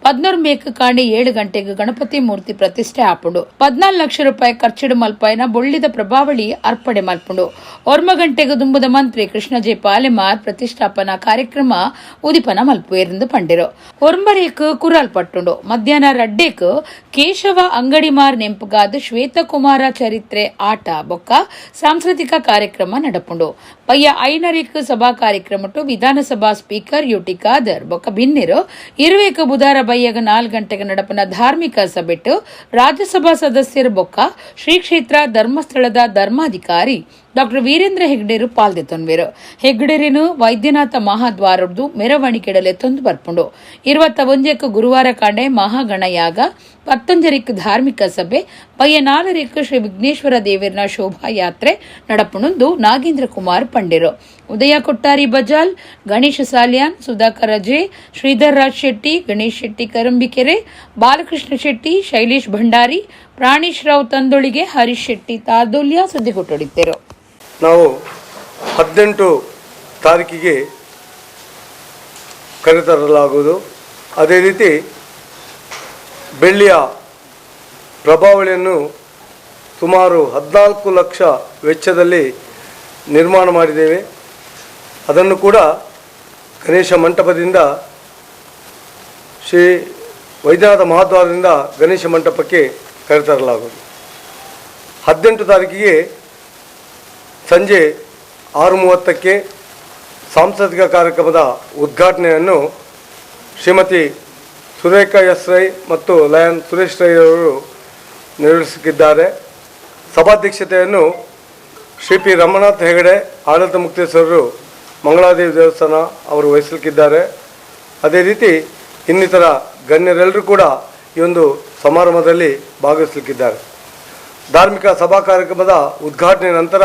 Speaker 1: 14 ಮೇಕ್ ಕಾಂಡೆ 7 ಗಂಟೆಗೆ ಗಣಪತಿ ಮೂರ್ತಿ ಪ್ರತಿಷ್ಠೆ ಆಪುಂಡು. 14 ಲಕ್ಷ ರೂಪಾಯಿ ಖರ್ಚಿಡು ಮಲ್ಪಾಯಿನ ಬೊಳ್ಳಿದ ಪ್ರಭಾವಳಿ ಅರ್ಪಣೆ ಮಲ್ಪುಂಡು. 1 ಗಂಟೆಗೆ ದುಂಬುದ ಮಂತ್ರಿ ಕೃಷ್ಣ ಜೆ ಪಾಲೆಮಾರ್ ಪ್ರತಿಷ್ಠಾಪನಾ ಕಾರ್ಯಕ್ರಮ ಉದಿಪನ ಮಲ್ಪುವೆರೆಂದು ಪಂಡಿರು. 9ರೇಕ್ ಕುರಾಲ್ ಪಟ್ಟುಂಡು. ಮಧ್ಯಾಹ್ನ 2ಕ್ ಕೇಶವ ಅಂಗಡಿಮಾರ್ ನೆಂಪುಗಾದ ಶ್ವೇತಕುಮಾರ ಚರಿತ್ರೆ ಆಟ ಬೊಕ್ಕ ಸಾಂಸ್ಕೃತಿಕ ಕಾರ್ಯಕ್ರಮ ನಡಪುಂಡು. ಪಯ್ಯ 5ರೇಕ್ ಸಭಾ ಕಾರ್ಯಕ್ರಮಟ್ಟು ವಿಧಾನಸಭಾ ಸ್ಪೀಕರ್ ಯುಟಿ ಖಾದರ್ ಬೊಕ್ಕ ಬಿನ್ನಿರು. 20 ಬುಧಾರ ಬಯ್ಯಗ 4 ಗಂಟೆಗೆ ನಡಪನ ಧಾರ್ಮಿಕ ಸಭೆಟ್ಟು ರಾಜ್ಯಸಭಾ ಸದಸ್ಯರು ಬೊಕ್ಕ ಶ್ರೀ ಕ್ಷೇತ್ರ ಧರ್ಮಸ್ಥಳದ ಧರ್ಮಾಧಿಕಾರಿ ಡಾಕ್ಟರ್ ವೀರೇಂದ್ರ ಹೆಗ್ಡೇರು ಪಾಲ್ದೆತೊನ್ವೆರು. ಹೆಗ್ಡೇರೇನು ವೈದ್ಯನಾಥ ಮಹಾದ್ವಾರದ್ದು ಮೆರವಣಿಗೆಡಲೆ ತೊಂದು ಬರ್ಪುಂಡು. 21 ಗುರುವಾರ ಕಾಂಡೆ ಮಹಾಗಣಯಾಗ, 19 ಧಾರ್ಮಿಕ ಸಭೆ, ಪಯ್ಯ 4 ಶ್ರೀ ವಿಘ್ನೇಶ್ವರ ದೇವರನ ಶೋಭಾಯಾತ್ರೆ ನಡಪುಣಂದು ನಾಗೇಂದ್ರ ಕುಮಾರ್ ಪಂಡಿರು. ಉದಯ ಕೊಟ್ಟಾರಿ ಬಜಾಲ್, ಗಣೇಶ ಸಾಲ್ಯಾನ್, ಸುಧಾಕರ ಜೆ, ಶ್ರೀಧರ್ ರಾಜ್ ಶೆಟ್ಟಿ, ಗಣೇಶ್ ಶೆಟ್ಟಿ ಕರಂಬಿಕೆರೆ, ಬಾಲಕೃಷ್ಣ ಶೆಟ್ಟಿ, ಶೈಲೇಶ್ ಭಂಡಾರಿ, ಪ್ರಾಣೇಶ್ ರಾವ್ ತಂದೊಳಿಗೆ, ಹರೀಶ್ ಶೆಟ್ಟಿ ತಾದೋಲ್ಯ ಸುದ್ದಿಗೊಟ್ಟೊಡಿದ್ದರು.
Speaker 11: ನಾವು 18 ತಾರೀಕಿಗೆ ಕರೆತರಲಾಗುವುದು. ಅದೇ ರೀತಿ ಬೆಳ್ಳಿಯ ಪ್ರಭಾವಳಿಯನ್ನು ಸುಮಾರು 14 ಲಕ್ಷ ವೆಚ್ಚದಲ್ಲಿ ನಿರ್ಮಾಣ ಮಾಡಿದ್ದೇವೆ. ಅದನ್ನು ಕೂಡ ಗಣೇಶ ಮಂಟಪದಿಂದ ಶ್ರೀ ವೈದ್ಯನಾಥ ಮಹಾದ್ವಾರದಿಂದ ಗಣೇಶ ಮಂಟಪಕ್ಕೆ ಕರೆತರಲಾಗುವುದು. 18 ತಾರೀಕಿಗೆ ಸಂಜೆ 6:30ಕ್ಕೆ ಸಾಂಸ್ಕೃತಿಕ ಕಾರ್ಯಕ್ರಮದ ಉದ್ಘಾಟನೆಯನ್ನು ಶ್ರೀಮತಿ ಸುರೇಖಾ ಎಸ್ ರೈ ಮತ್ತು ಲಯನ್ ಸುರೇಶ್ ರೈ ಅವರು ನಿರ್ವಹಿಸಲಿದ್ದಾರೆ. ಸಭಾಧ್ಯಕ್ಷತೆಯನ್ನು ಶ್ರೀ ಪಿ ರಮನಾಥ್ ಹೆಗಡೆ ಆಡಳಿತ ಮುಕ್ತೇಶ್ವರರು ಮಂಗಳಾದೇವಿ ದೇವಸ್ಥಾನ ಅವರು ವಹಿಸಲಿಕ್ಕಿದ್ದಾರೆ. ಅದೇ ರೀತಿ ಇನ್ನಿತರ ಗಣ್ಯರೆಲ್ಲರೂ ಕೂಡ ಈ ಒಂದು ಸಮಾರಂಭದಲ್ಲಿ ಭಾಗವಹಿಸಲಿಕ್ಕಿದ್ದಾರೆ. ಧಾರ್ಮಿಕ ಸಭಾ ಕಾರ್ಯಕ್ರಮದ ಉದ್ಘಾಟನೆ ನಂತರ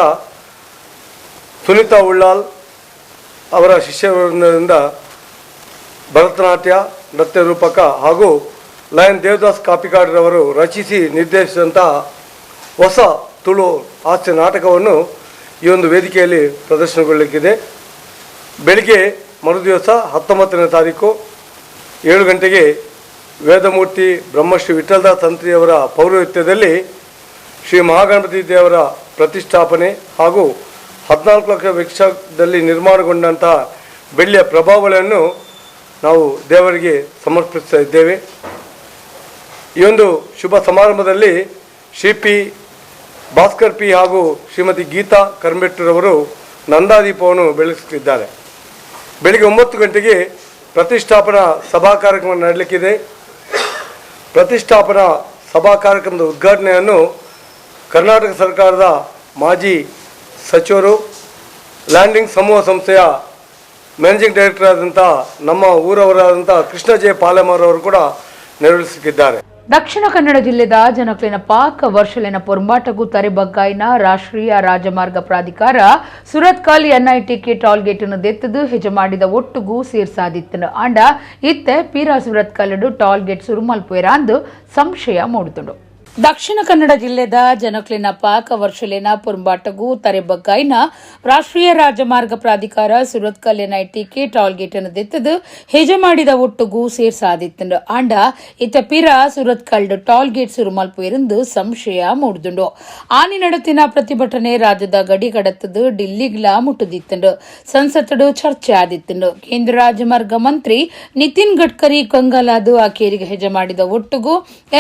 Speaker 11: ಸುನೀತಾ ಉಳ್ಳಾಲ್ ಅವರ ಶಿಷ್ಯವೃಂದದಿಂದ ಭರತನಾಟ್ಯ ನೃತ್ಯ ರೂಪಕ ಹಾಗೂ ಲಯನ್ ದೇವದಾಸ್ ಕಾಪಿಕಾಡ್ರವರು ರಚಿಸಿ ನಿರ್ದೇಶಿಸಿದಂಥ ಹೊಸ ತುಳು ಹಾಸ್ಯ ನಾಟಕವನ್ನು ಈ ಒಂದು ವೇದಿಕೆಯಲ್ಲಿ ಪ್ರದರ್ಶನಗೊಳ್ಳಲಿಕ್ಕಿದೆ. ಬೆಳಿಗ್ಗೆ ಮರುದಿವಸ 19ನೇ ತಾರೀಕು 7 ಗಂಟೆಗೆ ವೇದಮೂರ್ತಿ ಬ್ರಹ್ಮಶ್ರೀ ವಿಠಲದಾಸ್ ತಂತ್ರಿಯವರ ಪೌರೋಹಿತ್ಯದಲ್ಲಿ ಶ್ರೀ ಮಹಾಗಣಪತಿ ದೇವರ ಪ್ರತಿಷ್ಠಾಪನೆ ಹಾಗೂ 14 ಲಕ್ಷ ವೆಚ್ಚದಲ್ಲಿ ನಿರ್ಮಾಣಗೊಂಡಂತಹ ಬೆಳ್ಳಿಯ ಪ್ರಭಾವಳಿಯನ್ನು ನಾವು ದೇವರಿಗೆ ಸಮರ್ಪಿಸ್ತಾ ಇದ್ದೇವೆ. ಈ ಒಂದು ಶುಭ ಸಮಾರಂಭದಲ್ಲಿ ಶ್ರೀ ಪಿ ಭಾಸ್ಕರ್ ಪಿ ಹಾಗೂ ಶ್ರೀಮತಿ ಗೀತಾ ಕರ್ಮೆಟ್ಟರವರು ನಂದಾದೀಪವನ್ನು ಬೆಳಗಿಸುತ್ತಿದ್ದಾರೆ. ಬೆಳಿಗ್ಗೆ 9 ಗಂಟೆಗೆ ಪ್ರತಿಷ್ಠಾಪನಾ ಸಭಾ ಕಾರ್ಯಕ್ರಮ ನಡೆಯಲಿಕ್ಕಿದೆ. ಪ್ರತಿಷ್ಠಾಪನಾ ಸಭಾ ಕಾರ್ಯಕ್ರಮದ ಉದ್ಘಾಟನೆಯನ್ನು ಕರ್ನಾಟಕ ಸರ್ಕಾರದ ಮಾಜಿ ಸಚಿವರು, ಲ್ಯಾಂಡಿಂಗ್ ಸಮೂಹ ಸಂಸ್ಥೆಯ ಮ್ಯಾನೇಜಿಂಗ್ ಡೈರೆಕ್ಟರ್ ಆದಂಥ ನಮ್ಮ ಊರವರಾದಂಥ ಕೃಷ್ಣ ಜೆ ಪಾಲೆಮಾರವರು ಕೂಡ ನೆರವೇರಿಸುತ್ತಿದ್ದಾರೆ.
Speaker 1: ದಕ್ಷಿಣ ಕನ್ನಡ ಜಿಲ್ಲೆದ ಜನಕ್ಲಿನ ಪಾಕ ವರ್ಷಲಿನ ಪೊರ್ಂಬಾಟಗೂ ತರೆಬಗ್ಗಾಯಿನ ರಾಷ್ಟ್ರೀಯ ರಾಜಮಾರ್ಗ ಪ್ರಾಧಿಕಾರ ಸುರತ್ಕಲ್ ಎನ್ಐಟಿಕೆ ಟೋಲ್ ಗೇಟ್ ಅನ್ನು ದೆತ್ತದು ಹೆಜ ಮಾಡಿದ ಒಟ್ಟುಗೂ ಸೇರ್ಸಾದಿತ್ತನು. ಆಂಡ ಇತ್ತೆ ಪೀರಾ ಸುರತ್ಕಲ್ಡು ಟೋಲ್ ಗೇಟ್ ಸುರುಮಲ್ಪುವೆರಾಂದು ಸಂಶಯ ಮೂಡುತ್ತುಂಡು. ದಕ್ಷಿಣ ಕನ್ನಡ ಜಿಲ್ಲೆದ ಜನಕ್ಲಿನ ಪಾಕ ವರ್ಷಲಿನ ಪೊರ್ಂಬಾಟಗೂ ತರೆಬಗ್ಗಾಯಿನ ರಾಷ್ಟ್ರೀಯ ರಾಜಮಾರ್ಗ ಪ್ರಾಧಿಕಾರ ಸುರತ್ಕಲ್ NITK toll gate ಅನ್ನು ದೆತ್ತದು ಹೆಜ ಮಾಡಿದ ಒಟ್ಟುಗೂ ಸೇರ್ಸಾದಿತ್ತುಂಡು. ಆಂಡ ಇತ್ತ ಪಿರ ಸುರತ್ಕಲ್ಡ್ ಟೋಲ್ ಗೇಟ್ ಸುರುಮಲ್ಪುವೆರೆಂದು ಸಂಶಯ ಮೂಡುದುಂಡು. ಆನಿ ನಡತಿನ ಪ್ರತಿಭಟನೆ ರಾಜ್ಯದ ಗಡಿ ಕಡತದು ಡಿಲ್ಲಿಗ್ಲಾ ಮುಟ್ಟುದಿತ್ತುಂಡು. ಸಂಸತ್ತಡು ಚರ್ಚೆ ಆದಿತ್ತುಂಡು. ಕೇಂದ್ರ ರಾಜಮಾರ್ಗ ಮಂತ್ರಿ ನಿತಿನ್ ಗಡ್ಕರಿ ಕಂಗಾಲಾದು ಆ ಕೇರಿಗೆ ಹೆಜ ಮಾಡಿದ ಒಟ್ಟುಗೂ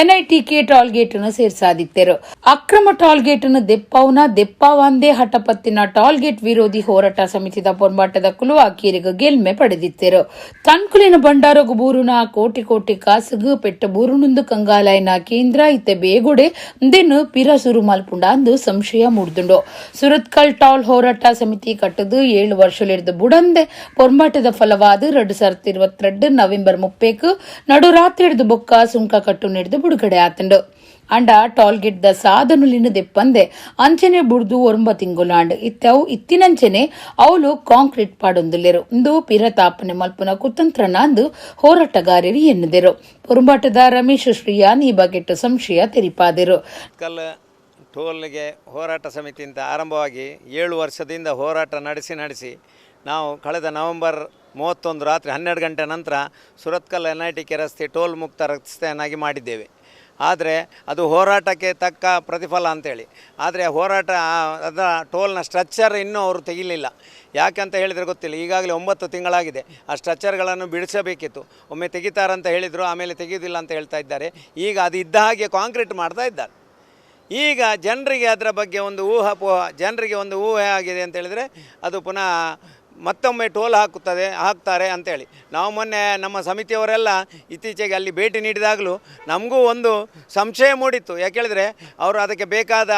Speaker 1: NITK toll gate ನ್ ಸೇರ್ಸಾದಿತ್ತೆರು. ಅಕ್ರಮ ಟಾಲ್ ಗೇಟ್ ನು ದೆಪ್ಪಾವುನ ದೆಪ್ಪಾವಂದೇ ಹಠಪತ್ತಿನ ಟಾಲ್ ಗೇಟ್ ವಿರೋಧಿ ಹೋರಾಟ ಸಮಿತಿದ ಪೊರ್ಂಬಾಟದ ಕುಲು ಅಕೀರಿಗ ಗೆಲ್ಮೆ ಪಡೆದಿತ್ತೆರು. ತನ್ಕುಲಿನ ಭಂಡಾರಗು ಬೂರುನ ಕೋಟಿ ಕೋಟಿ ಕಾಸುಗು ಪೆಟ್ಟ ಬೂರುನುಂದು ಕಂಗಾಲಾಯನ ಕೇಂದ್ರ ಇತ್ತೆ ಬೇಗುಡೆ ಇಂದೆನ್ ಪಿರ ಸುರು ಮಲ್ಪುಂಡ ಅಂದು ಸಂಶಯ ಮೂಡ್ದುಂಡು. ಸುರತ್ಕಲ್ ಟಾಲ್ ಹೋರಾಟ ಸಮಿತಿ ಕಟ್ಟದು 7 ವರ್ಷಲಿರ್ದು ಬುಡಂದೆ ಪೊರ್ಂಬಾಟದ ಫಲವಾದ 2022 ನವೆಂಬರ್ 30 ನಡುರಾತ್ರಿ ಹಿಡಿದು ಬೊಕ್ಕ ಸುಂಕ ಕಟ್ಟು ನಡೆದು ಬಿಡುಗಡೆ ಆತಂಡು. ಅಂಡ toll gate the ಸಾಧನುಲಿನ ದೆಪ್ಪಂದೆ ಅಂಚನೆ ಬುಡ್ದು 9 ತಿಂಗುಲಾಂಡ್ ಇತ್ತವು ಇತ್ತಿನಂಚನೆ ಅವಳು ಕಾಂಕ್ರೀಟ್ ಪಾಡೊಂದುಲ್ಲೆರು. ಇಂದು ಪಿರ ತಾಪನೆ ಮಲ್ಪುನ ಕುತಂತ್ರನಾಂದು ಹೋರಾಟಗಾರರು ಎನ್ನುದೆರು. ಪೊರುಂಬಾಟದ ರಮೇಶ್ ಶ್ರೀಯಾನ್ ಈ ಬಗೆಟ್ ಸಂಶಯ ತೆರಿಪಾದರು.
Speaker 12: ಕಲ್ ಟೋಲ್ಗೆ ಹೋರಾಟ ಸಮಿತಿಯಿಂದ ಆರಂಭವಾಗಿ 7 ವರ್ಷದಿಂದ ಹೋರಾಟ ನಡೆಸಿ ನಡೆಸಿ ನಾವು ಕಳೆದ ನವೆಂಬರ್ 31 ರಾತ್ರಿ 12 ಗಂಟೆ ನಂತರ ಸುರತ್ಕಲ್ NITK ರಸ್ತೆ ಟೋಲ್ ಮುಕ್ತ ರಸ್ತೆಯನ್ನಾಗಿ ಮಾಡಿದ್ದೇವೆ. ಆದರೆ ಅದು ಹೋರಾಟಕ್ಕೆ ತಕ್ಕ ಪ್ರತಿಫಲ ಅಂತೇಳಿ, ಆದರೆ ಹೋರಾಟ ಅದರ ಟೋಲ್ನ ಸ್ಟ್ರಕ್ಚರ್ ಇನ್ನೂ ಅವರು ತೆಗಿಲಿಲ್ಲ. ಯಾಕಂತ ಹೇಳಿದರೆ ಗೊತ್ತಿಲ್ಲ. ಈಗಾಗಲೇ 9 ತಿಂಗಳಾಗಿದೆ. ಆ ಸ್ಟ್ರಕ್ಚರ್ಗಳನ್ನು ಬಿಡಿಸಬೇಕಿತ್ತು. ಒಮ್ಮೆ ತೆಗಿತಾರಂತ ಹೇಳಿದರು, ಆಮೇಲೆ ತೆಗೆಯುವುದಿಲ್ಲ ಅಂತ ಹೇಳ್ತಾ ಇದ್ದಾರೆ. ಈಗ ಅದು ಇದ್ದ ಹಾಗೆ ಕಾಂಕ್ರೀಟ್ ಮಾಡ್ತಾ ಇದ್ದಾರೆ. ಈಗ ಜನರಿಗೆ ಅದರ ಬಗ್ಗೆ ಒಂದು ಊಹಾಪೋಹ, ಜನರಿಗೆ ಒಂದು ಊಹೆ ಆಗಿದೆ ಅಂತೇಳಿದರೆ ಅದು ಪುನಃ ಮತ್ತೊಮ್ಮೆ ಟೋಲ್ ಹಾಕ್ತಾರೆ ಅಂಥೇಳಿ. ನಾವು ಮೊನ್ನೆ ನಮ್ಮ ಸಮಿತಿಯವರೆಲ್ಲ ಇತ್ತೀಚೆಗೆ ಅಲ್ಲಿ ಭೇಟಿ ನೀಡಿದಾಗಲೂ ನಮಗೂ ಒಂದು ಸಂಶಯ ಮೂಡಿತ್ತು. ಯಾಕೇಳಿದರೆ ಅವರು ಅದಕ್ಕೆ ಬೇಕಾದ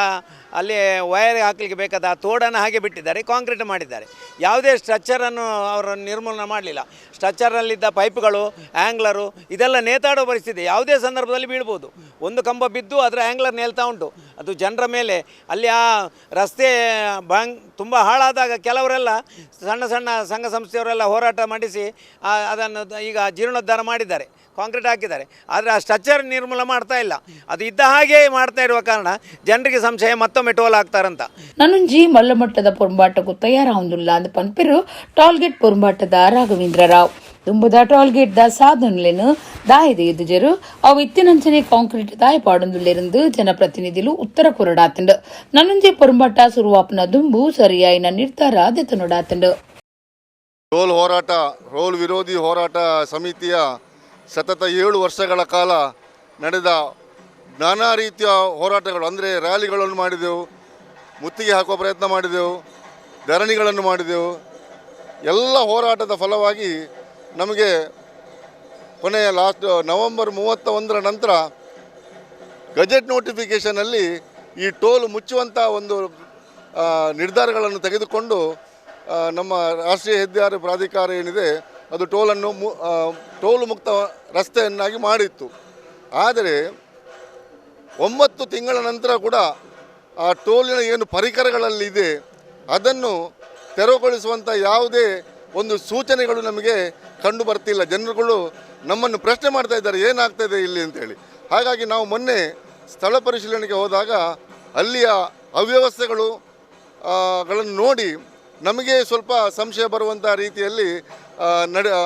Speaker 12: ಅಲ್ಲಿ ವೈರ್ ಹಾಕಲಿಕ್ಕೆ ಬೇಕಾದ ಆ ತೋಡನ್ನು ಹಾಗೆ ಬಿಟ್ಟಿದ್ದಾರೆ, ಕಾಂಕ್ರೀಟ್ ಮಾಡಿದ್ದಾರೆ. ಯಾವುದೇ ಸ್ಟ್ರಕ್ಚರನ್ನು ಅವರು ನಿರ್ಮೂಲನೆ ಮಾಡಲಿಲ್ಲ. ಸ್ಟ್ರಕ್ಚರಲ್ಲಿದ್ದ ಪೈಪ್ಗಳು, ಆ್ಯಂಗ್ಲರು ಇದೆಲ್ಲ ನೇತಾಡೋ ಪರಿಸ್ಥಿತಿ, ಯಾವುದೇ ಸಂದರ್ಭದಲ್ಲಿ ಬೀಳ್ಬೋದು. ಒಂದು ಕಂಬ ಬಿದ್ದು ಅದರ ಆ್ಯಂಗ್ಲರ್ ನೇಲ್ತಾ ಉಂಟು, ಅದು ಜನರ ಮೇಲೆ. ಅಲ್ಲಿ ಆ ರಸ್ತೆ ತುಂಬ ಹಾಳಾದಾಗ ಕೆಲವರೆಲ್ಲ ಸಣ್ಣ ಸಣ್ಣ ಸಂಘ ಸಂಸ್ಥೆಯವರೆಲ್ಲ ಹೋರಾಟ ಮಾಡಿಸಿ ಅದನ್ನು ಈಗ ಜೀರ್ಣೋದ್ಧಾರ ಮಾಡಿದ್ದಾರೆ, ಕಾಂಕ್ರೀಟ್ ಹಾಕಿದ್ದಾರೆ. ಆದರೆ ಆ ಸ್ಟ್ರಕ್ಚರ್ ನಿರ್ಮೂಲ ಮಾಡ್ತಾ ಇಲ್ಲ. ಅದು ಇದ್ದ ಹಾಗೆ ಮಾಡ್ತಾ ಇರುವ ಕಾರಣ ಜನರಿಗೆ ಸಂಶಯ, ಮತ್ತೊಮ್ಮೆ ಟೋಲ್ ಹಾಕ್ತಾರಂತ.
Speaker 1: ನನಂಜಿ ಮಲ್ಲಮಟ್ಟದ ಪೊರ್ಂಬಾಟಕ್ಕೂ ತಯಾರಾಗುವುದಿಲ್ಲ ಅಂದ್ ಪನ್ಪಿರು ಟೋಲ್ಗೇಟ್ ಪೊರ್ಂಬಾಟದ ರಾಘವೇಂದ್ರ ರಾವ್. ದುಂಬುದ ಟೋಲ್ಗೇಟ್ the ಸಾಧನಲೇನು ದಾಯದೆ ಎದುಜರು ಅವು ಇತ್ತಿನಂಚನೆ ಕಾಂಕ್ರೀಟ್ ದಾಯ ಪಾಡೊಂದುಲ್ಲೆರಂದು ಜನಪ್ರತಿನಿಧಿಲು ಉತ್ತರ ಕೊರಡಾತಂಡು. ನನ್ನಂಜೆ ಪೊರ್ಂಬಾಟ ಸುರುವಾಪನ ದುಂಬು ಸರಿಯಾಯಿನ ನಿರ್ಧಾರ ದೆತನೊಡಾತಂಡು.
Speaker 13: ಟೋಲ್ ಹೋರಾಟ, ಟೋಲ್ ವಿರೋಧಿ ಹೋರಾಟ ಸಮಿತಿಯ ಸತತ 7 ವರ್ಷಗಳ ಕಾಲ ನಡೆದ ನಾನಾ ರೀತಿಯ ಹೋರಾಟಗಳು, ಅಂದರೆ ರ್ಯಾಲಿಗಳನ್ನು ಮಾಡಿದೆವು, ಮುತ್ತಿಗೆ ಹಾಕುವ ಪ್ರಯತ್ನ ಮಾಡಿದೆವು, ಧರಣಿಗಳನ್ನು ಮಾಡಿದೆವು. ಎಲ್ಲ ಹೋರಾಟದ ಫಲವಾಗಿ ನಮಗೆ ಕೊನೆಯ ಲಾಸ್ಟ್ ನವೆಂಬರ್ 31 ನಂತರ ಗಜೆಟ್ ನೋಟಿಫಿಕೇಷನಲ್ಲಿ ಈ ಟೋಲ್ ಮುಚ್ಚುವಂಥ ಒಂದು ನಿರ್ಧಾರಗಳನ್ನು ತೆಗೆದುಕೊಂಡು ನಮ್ಮ ರಾಷ್ಟ್ರೀಯ ಹೆದ್ದಾರಿ ಪ್ರಾಧಿಕಾರ ಏನಿದೆ ಅದು ಟೋಲನ್ನು ಟೋಲು ಮುಕ್ತ ರಸ್ತೆಯನ್ನಾಗಿ ಮಾಡಿತ್ತು. ಆದರೆ 9 ತಿಂಗಳ ನಂತರ ಕೂಡ ಆ ಟೋಲಿನ ಏನು ಪರಿಕರಗಳಲ್ಲಿದೆ ಅದನ್ನು ತೆರವುಗೊಳಿಸುವಂಥ ಯಾವುದೇ ಒಂದು ಸೂಚನೆಗಳು ನಮಗೆ ಕಂಡು ಬರ್ತಿಲ್ಲ. ಜನರುಗಳು ನಮ್ಮನ್ನು ಪ್ರಶ್ನೆ ಮಾಡ್ತಾ ಇದ್ದಾರೆ, ಏನಾಗ್ತಾಯಿದೆ ಇಲ್ಲಿ ಅಂತೇಳಿ. ಹಾಗಾಗಿ ನಾವು ಮೊನ್ನೆ ಸ್ಥಳ ಪರಿಶೀಲನೆಗೆ ಹೋದಾಗ ಅಲ್ಲಿಯ ಅವ್ಯವಸ್ಥೆಗಳು ಗಳನ್ನು ನೋಡಿ ನಮಗೆ ಸ್ವಲ್ಪ ಸಂಶಯ ಬರುವಂಥ ರೀತಿಯಲ್ಲಿ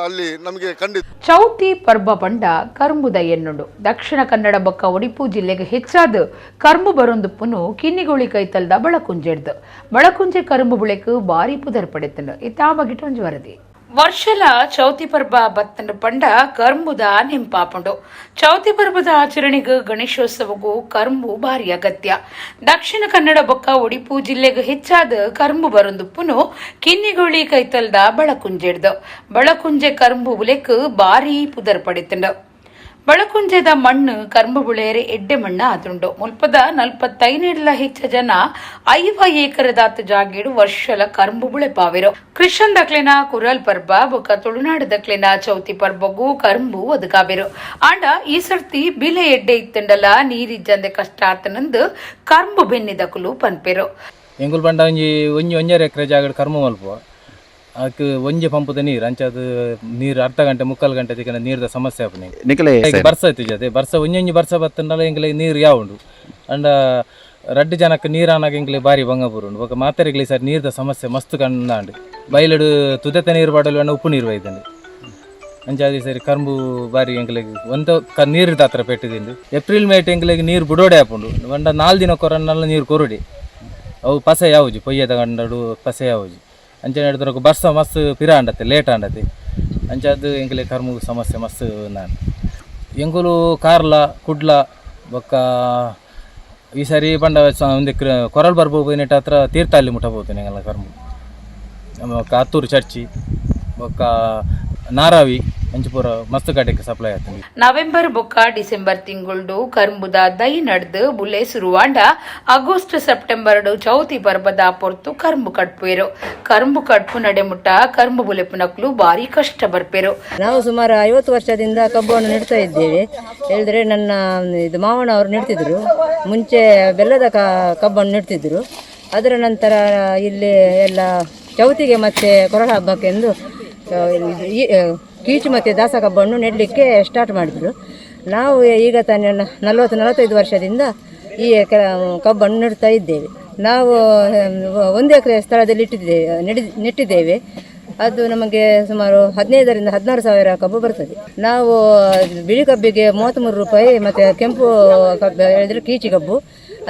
Speaker 13: ಅಲ್ಲಿ ನಮಗೆ ಕಂಡಿತು.
Speaker 1: ಚೌತಿ ಪರ್ಬ ಪಂಡ ಕರ್ಂಬುದ ಎನ್ನುಂಡು. ದಕ್ಷಿಣ ಕನ್ನಡ ಬೊಕ್ಕ ಒಡಿಪು ಜಿಲ್ಲೆಗೆ ಹೆಚ್ಚಾದ ಕರ್ಂಬು ಬರೊಂದುಪ್ಪುನು ಕಿನ್ನಿಗೋಳಿ ಕೈತಲ್ದ ಬಳಕುಂಜೆಡ್ದು ಬಳಕುಂಜೆ ಕರುಂಬು ಬುಳೆಕು ಬಾರಿ ಪುದರ್ ಪಡೆತನು. ಇತ್ತಾ ಬಗಿಟ ಒಂಜಿ ವರದಿ. ವರ್ಷಲ ಚೌತಿ ಪರ್ಬ ಬತ್ತನ ಪಂಡ ಕರ್ಂಬುದ ನೆಂಪಾಪುಂಡು. ಚೌತಿ ಪರ್ಬದ ಆಚರಣೆಗೆ ಗಣೇಶೋತ್ಸವಕ್ಕೂ ಕರ್ಂಬು ಭಾರಿ ಅಗತ್ಯ. ದಕ್ಷಿಣ ಕನ್ನಡ ಬೊಕ್ಕ ಒಡಿಪು ಜಿಲ್ಲೆಗೆ ಹೆಚ್ಚಾದ ಕರ್ಂಬು ಬರೊಂದುಪ್ಪುನು ಕಿನ್ನಿಗೋಳಿ ಕೈತಲ್ದ ಬಳಕುಂಜೆಡ್ದು ಬಳಕುಂಜೆ ಕರ್ಂಬು ಬುಲೆಕ್ ಬಾರಿ ಪುದರ್ ಪಡೆತಂಡು. ಬಳಕುಂಜೆದ ಮಣ್ಣು ಕರ್ಂಬು ಬುಳೆಯರೆ ಎಡ್ಡೆ ಮಣ್ಣ ಆದುಂಡು. ಮುಲ್ಪದ 45 ಹೆಚ್ಚ ಜನ 50 ಏಕರದಾತ ಜಾಗೇಡು ವರ್ಷಲ ಕರ್ಂಬು ಬುಳೆಪಾವಿರು. ಕ್ರಿಶ್ಚನ್ ದಕ್ಲೆನ ಕುರಲ್ ಪರ್ಬ ಬೊಕ್ಕ ತುಳುನಾಡು ದಕ್ಲೆನ ಚೌತಿ ಪರ್ಬಗೂ ಕರ್ಂಬು ಒದಗಾಬಿರು. ಆಂಡ ಈ ಸರ್ತಿ ಬಿಲೆ ಎಡ್ಡೆ ಇತ್ತಂಡಲ ನೀರಿಜ್ಜಂದೆ ಕಷ್ಟ ಆತನಂದು ಕರ್ಂಬು ಬೆನ್ನಿದಕುಲು ಪನ್ಪೆರು.
Speaker 14: ಎಂಗುಲ್ ಪಂಡ ಒಂಜಿ ಒಂಜಿ ಒಂಜರೆ ಎಕರೆ ಜಾಗಡ್ ಕರ್ಮ ಮಲ್ಪುವ ಅಕ್ ಒಂಜಿ ಪಂಪದ ನೀರು ಅಂಚಾದ ನೀರು ಅರ್ಧ ಗಂಟೆ ಮುಕ್ಕಾಲು ಗಂಟೆ ತಿಕ್ಕನ ನೀರ್ದ ಸಮಸ್ಯೆ ಆಪುನಿ.
Speaker 5: ನಿಕಲೆ
Speaker 14: ಬರ್ಸ ಇತ್ತು ಜೊತೆ ಬರ್ಸ ಒಂಜೊಂಜಿ ಬರ್ಸ ಬತ್ತಂಡಲ ಎಂಕ್ಲೆ ನೀರು ಯಾವುಂಡು. ಅಂಡ ರಡ್ಡು ಜನಕ್ಕೆ ನೀರಾನಾಗ ಎಂಕ್ಲೆ ಬಾರಿ ಬಂಗಪುರುಂಡು. ಬೊಕ ಮಾತೆರೆಗ್ಲೆ ಸರ್ ನೀರ್ದ ಸಮಸ್ಯೆ ಮಸ್ತ್ ಕಂಡಾಂಡು. ಬೈಲಡು ತುದೆತ ನೀರು ಬಾಡಲು ಅಣ್ಣ ಉಪ್ಪು ನೀರು ಬೈದಂಡು. ಅಂಚಾದಿ ಸರಿ ಕರ್ಂಬು ಬಾರಿ ಎಂಕ್ಲೆಗ್ ಒಂತ ನೀರು ಹತ್ರ ಪೆಟ್ಟಿದಿಂಡು. ಏಪ್ರಿಲ್ ಮೇಟ್ ಎಂಕ್ಲೆಗ್ ನೀರು ಬುಡೋಡೆ ಆಪುಂಡು. ಒಂಡ 4 ದಿನ ಕೊರನ್ನೆಲ್ಲ ನೀರು ಕೊರಡಿ ಅವು ಪಸೆ ಯಾವುಜಿ ಪೊಯ್ಯದ ಗಂಡಡು ಪಸೆ ಯಾವುಜಿ. ಅಂಚನೆ ಹಿಡಿದ್ರೆ ಬರ್ಸ ಮಸ್ತ್ ಪಿರ ಅಂಡತ್ತೆ ಲೇಟ್ ಅಂಡತ್ತೆ. ಅಂಚಾದ ಎಂಕ್ಲೆ ಕರ್ಮು ಸಮಸ್ಯೆ ಮಸ್ತ್ ನಾನು ಎಂಕುಲು ಕಾರ್ಲ ಕುಡ್ಲ ಬೊಕ್ಕ ಈ ಸಾರಿ ಪಂಡ ಒಂದು ಕೊರಲ್ ಬರ್ಬೋದು ನೆಟ್ಟ ಹತ್ರ ತೀರ್ಥಹಳ್ಳಿ ಮುಟ್ಟ ಪೋತುನಿ ಎಂಕಲ್ನ ಕರ್ಂಬು ಬೊಕ್ಕ ಅತ್ತೂರು ಚರ್ಚಿ ಬೊಕ್ಕ ನಾರಾವಿ ಅಂಚಿಪೂರ ಮಸ್ತ್ ಕಡೆಕ್ ಸಪ್ಲೈ ಆತುಂಡು.
Speaker 1: ನವೆಂಬರ್ ಬೊಕ್ಕ ಡಿಸೆಂಬರ್ ತಿಂಗುಳ್ಡು ಕರ್ಂಬುದ ದೈ ನಡ್ದು ಬುಲೆ ಸುರುವಾಂಡ ಆಗಸ್ಟ್ ಸೆಪ್ಟೆಂಬರ್ ಚೌತಿ ಪರ್ಬದ ಪೊರ್ತು ಕರ್ಂಬು ಕಟ್ಪುವೆರು. ಕರ್ಂಬು ಕಟ್ಪು ನಡೆಮುಟ್ಟ ಕರ್ಂಬು ಬುಲೆಪುನಕ್ಲು ಬಾರಿ ಕಷ್ಟ ಬರ್ಪೆರು.
Speaker 15: ನಾವು ಸುಮಾರು 50 ವರ್ಷದಿಂದ ಕಬ್ಬನ್ನು ನೆಡ್ತಾ ಇದ್ದೇವೆ. ಹೇಳಿದ್ರೆ ನನ್ನ ಇದು ಮಾವನವರು ನೆಡ್ತಿದ್ರು, ಮುಂಚೆ ಬೆಲ್ಲದ ಕಬ್ಬನ್ನು ನೆಡ್ತಿದ್ರು. ಅದರ ನಂತರ ಇಲ್ಲಿ ಎಲ್ಲ ಚೌತಿಗೆ ಮತ್ತು ಕೊರಳ ಹಬ್ಬಕ್ಕೆಂದು ಕೀಚು ಮತ್ತು ದಾಸ ಕಬ್ಬನ್ನು ನೆಡಲಿಕ್ಕೆ ಸ್ಟಾರ್ಟ್ ಮಾಡಿದರು. ನಾವು ಈಗ ತಾನೇ 40-45 ವರ್ಷದಿಂದ ಈ ಕಬ್ಬನ್ನು ನೆಡ್ತಾ ಇದ್ದೇವೆ. ನಾವು 1 ಎಕರೆ ಸ್ಥಳದಲ್ಲಿ ನೆಟ್ಟಿದ್ದೇವೆ. ಅದು ನಮಗೆ ಸುಮಾರು 15 ರಿಂದ 16 ಸಾವಿರ ಕಬ್ಬು ಬರ್ತದೆ. ನಾವು ಬಿಳಿ ಕಬ್ಬಿಗೆ 33 ರೂಪಾಯಿ ಮತ್ತು ಕೆಂಪು ಕಬ್ಬು ಹೇಳಿದರೆ ಕೀಚಿ ಕಬ್ಬು,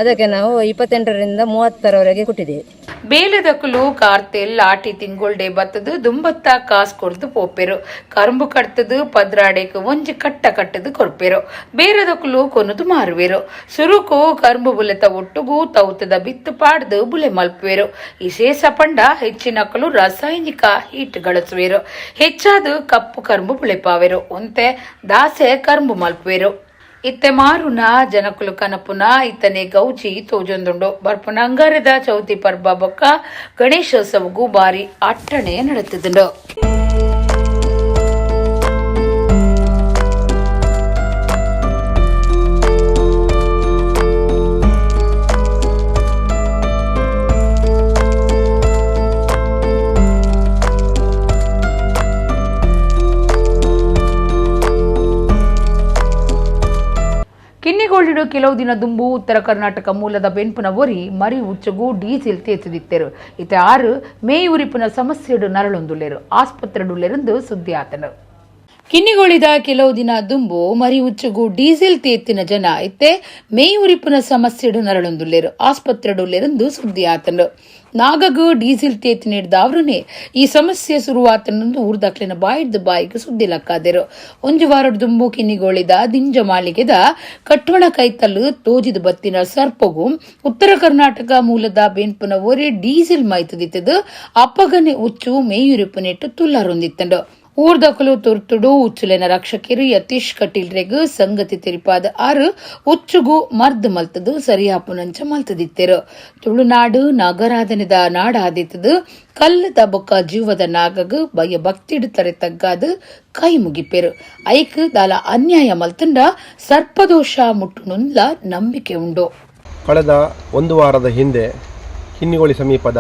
Speaker 15: ಅದಕ್ಕೆ ನಾವು 28 ರಿಂದ 30ರವರೆಗೆ ಕೊಟ್ಟಿದ್ದೇವೆ.
Speaker 1: ಬೇಲದಕುಲು ಕಾರ್ತೆಲ್ ಆಟಿ ತಿಂಗೊಳ್ಡೆ ಬತ್ತದು ದುಂಬತ್ತ ಕಾಸು ಕೊಡ್ದು ಪೋಪೆರು. ಕರುಂಬು ಕಟ್ತದು ಪದ್ರಾಡೆಕ್ ಒಂಜಿ ಕಟ್ಟ ಕಟ್ಟದು ಕೊರ್ಪೆರು. ಬೇರೆದಕುಲು ಕೊನದು ಮಾರುವೆರು. ಸುರುಕು ಕರುಂಬು ಬುಲೆತ ಒಟ್ಟುಗು ತೌತದ ಬಿತ್ತು ಪಾಡ್ದು ಬುಲೆ ಮಲ್ಪುವೆರು. ವಿಶೇಷ ಪಂಡ ಹೆಚ್ಚಿನಕಲು ರಾಸಾಯನಿಕ ಹೀಟ್ ಗಳಸುವೆರು. ಹೆಚ್ಚಾದ ಕಪ್ಪು ಕರುಂಬು ಬುಳೆಪಾವೆರು. ಒಂತೆ ದಾಸೆ ಕರುಂಬು ಮಲ್ಪುವೆರು. ಇತ್ತೆ ಮಾರುನ ಜನಕುಲು ಕನಪುನ ಇತ್ತನೆ ಗೌಜಿ ತೋಜೊಂದುಂಡು. ಬರ್ಪುನ ಅಂಗಾರದ ಚೌತಿ ಪರ್ಬ ಬೊಕ್ಕ ಗಣೇಶೋತ್ಸವಗೂ ಬಾರಿ ಅಟ್ಟಣೆ ನಡೆತಿದ್ದುಂಡು. ಕಿನ್ನಿಗೋಳಿಡು ಕೆಲವು ದಿನ ದುಂಬು ಉತ್ತರ ಕರ್ನಾಟಕ ಮೂಲದ ಬೆನ್ಪುನ ಒರಿ ಮರಿ ಉಚ್ಚಗು ಡೀಸೆಲ್ ತೇತುದಿತ್ತೆರು. ಇತ 6 ಮೇಯ್ ಉರಿಪುನ ಸಮಸ್ಯೆಡು ನರಳೊಂದುಲ್ಲೆರು. ಆಸ್ಪತ್ರೆಡುಲ್ಲೆರೆಂದು ಸುದ್ದಿ ಆತನು. ಕಿನ್ನಿಗೋಳಿದ ಕೆಲವು ದಿನ ದುಂಬು ಮರಿ ಉಚ್ಚಗು ಡೀಸೆಲ್ ತೇತಿನ ಜನ ಇತ್ತೆ ಮೇಯ್ ಉರಿಪುನ ಸಮಸ್ಯೆಡು ನರಳೊಂದುಲ್ಲೆರು. ಆಸ್ಪತ್ರೆಡುಲ್ಲೆರೆಂದು ಸುದ್ದಿ ಆತನು. ನಾಗಗು ಡೀಸೆಲ್ ತೇತಿ ನೀಡಿದವರನ್ನೇ ಈ ಸಮಸ್ಯೆ ಶುರುವಾತನೊಂದು ಊರ್ದಾಕ್ಲಿನ ಬಾಯಿಡ್ದು ಬಾಯಿಗೆ ಸುದ್ದಿ ಲಕ್ಕಾದೆರು. ಒಂಜಿ ವಾರಡ್ ದುಂಬು ಕಿನ್ನಿಗೋಳಿದ ದಿಂಜ ಮಾಳಿಗೆದ ಕಟ್ಟೋಣ ಕೈತಲ್ಲು ತೋಜಿದ ಬತ್ತಿನ ಸರ್ಪಗು ಉತ್ತರ ಕರ್ನಾಟಕ ಮೂಲದ ಬೆನ್ಪುನ ಒರೇ ಡೀಸೆಲ್ ಮಾಯ್ತದಿತ್ತದು ಅಪ್ಪಗನೆ ಉಚ್ಚು ಮೇಯುರಿಪುನೆಟ್ಟು ತುಲ್ಲಾರೊಂದಿತ್ತಂಡು. ಊರ್ದಕಲು ತುರ್ತುಡು ಉಚ್ಚುಲೆನ ರಕ್ಷಕಿರು ಯತೀಶ್ ಕಟೀಲ್ರೆಗ್ ಸಂಗತಿ ತೆರಿಪಾದ ಆರು ಉಚ್ಚುಗು ಮರ್ದ್ ಮಲ್ತದು ಸರಿಯಾಪುನಂಚ ಮಲ್ತದಿತ್ತೆರು. ತುಳುನಾಡು ನಾಗರಾಧನೆದ ನಾಡಾದಿತ್ತದು ಕಲ್ಲದ ಬೊಕ್ಕ ಜೀವದ ನಾಗಗ್ ಭಯ ಭಕ್ತಿಡು ತರೆ ತಗ್ಗಾದು ಕೈ ಮುಗಿಪೆರು. ಐಕ್ ದಾಲ ಅನ್ಯಾಯ ಮಲ್ತುಂಡ ಸರ್ಪದೋಷ ಮುಟ್ಟುನುಂದ್ಲ ನಂಬಿಕೆ ಉಂಡು.
Speaker 16: ಕಳೆದ ಒಂದು ವಾರದ ಹಿಂದೆ ಕಿನ್ನಿಗೋಳಿ ಸಮೀಪದ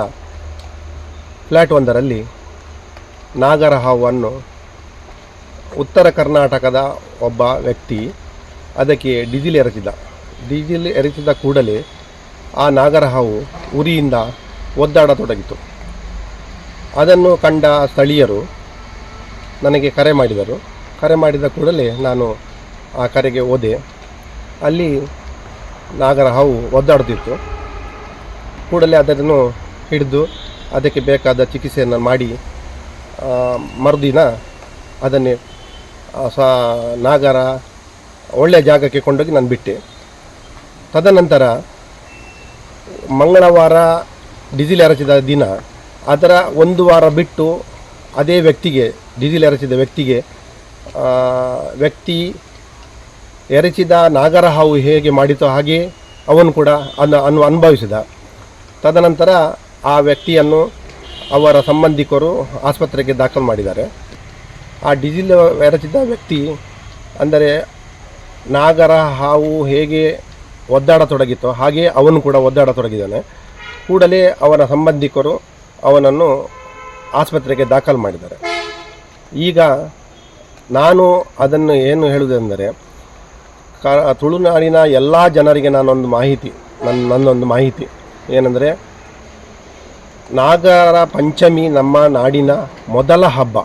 Speaker 16: ಫ್ಲಾಟ್ ಒಂದರಲ್ಲಿ ನಾಗರ ಹಾವನ್ನು ಉತ್ತರ ಕರ್ನಾಟಕದ ಒಬ್ಬ ವ್ಯಕ್ತಿ ಅದಕ್ಕೆ ಡೀಸೆಲ್ ಎರಚಿದ. ಡೀಸೆಲ್ ಎರಚಿದ ಕೂಡಲೇ ಆ ನಾಗರ ಹಾವು ಉರಿಯಿಂದ ಒದ್ದಾಡತೊಡಗಿತು. ಅದನ್ನು ಕಂಡ ಸ್ಥಳೀಯರು ನನಗೆ ಕರೆ ಮಾಡಿದರು. ಕರೆ ಮಾಡಿದ ಕೂಡಲೇ ನಾನು ಆ ಕರೆಗೆ ಹೋದೆ. ಅಲ್ಲಿ ನಾಗರ ಹಾವು ಒದ್ದಾಡುತ್ತಿತ್ತು. ಕೂಡಲೇ ಅದನ್ನು ಹಿಡಿದು ಅದಕ್ಕೆ ಬೇಕಾದ ಚಿಕಿತ್ಸೆಯನ್ನು ಮಾಡಿ ಮರುದಿನ ಅದನ್ನೇ ನಾಗರ ಒಳ್ಳೆಯ ಜಾಗಕ್ಕೆ ಕೊಂಡೋಗಿ ನಾನು ಬಿಟ್ಟೆ. ತದನಂತರ ಮಂಗಳವಾರ ಡೀಸೆಲ್ ಎರಚಿದ ದಿನ ಅದರ ಒಂದು ವಾರ ಬಿಟ್ಟು ಅದೇ ವ್ಯಕ್ತಿಗೆ, ಡೀಸೆಲ್ ಎರಚಿದ ವ್ಯಕ್ತಿಗೆ, ವ್ಯಕ್ತಿ ಎರಚಿದ ನಾಗರ ಹಾವು ಹೇಗೆ ಮಾಡಿತೋ ಹಾಗೆ ಅವನು ಕೂಡ ಅನುಭವಿಸಿದ. ತದನಂತರ ಆ ವ್ಯಕ್ತಿಯನ್ನು ಅವರ ಸಂಬಂಧಿಕರು ಆಸ್ಪತ್ರೆಗೆ ದಾಖಲು ಮಾಡಿದ್ದಾರೆ. ಆ ಡೀಸೆಲ್ ಎರಚಿದ ವ್ಯಕ್ತಿ ಅಂದರೆ ನಾಗರ ಹಾವು ಹೇಗೆ ಒದ್ದಾಡತೊಡಗಿತೋ ಹಾಗೆಯೇ ಅವನು ಕೂಡ ಒದ್ದಾಡತೊಡಗಿದ್ದಾನೆ. ಕೂಡಲೇ ಅವನ ಸಂಬಂಧಿಕರು ಅವನನ್ನು ಆಸ್ಪತ್ರೆಗೆ ದಾಖಲು ಮಾಡಿದ್ದಾರೆ. ಈಗ ನಾನು ಅದನ್ನು ಏನು ಹೇಳುವುದೆಂದರೆ, ತುಳುನಾಡಿನ ಎಲ್ಲ ಜನರಿಗೆ ನಾನೊಂದು ಮಾಹಿತಿ, ನನ್ನೊಂದು ಮಾಹಿತಿ ಏನಂದರೆ, ನಾಗರ ಪಂಚಮಿ ನಮ್ಮ ನಾಡಿನ ಮೊದಲ ಹಬ್ಬ.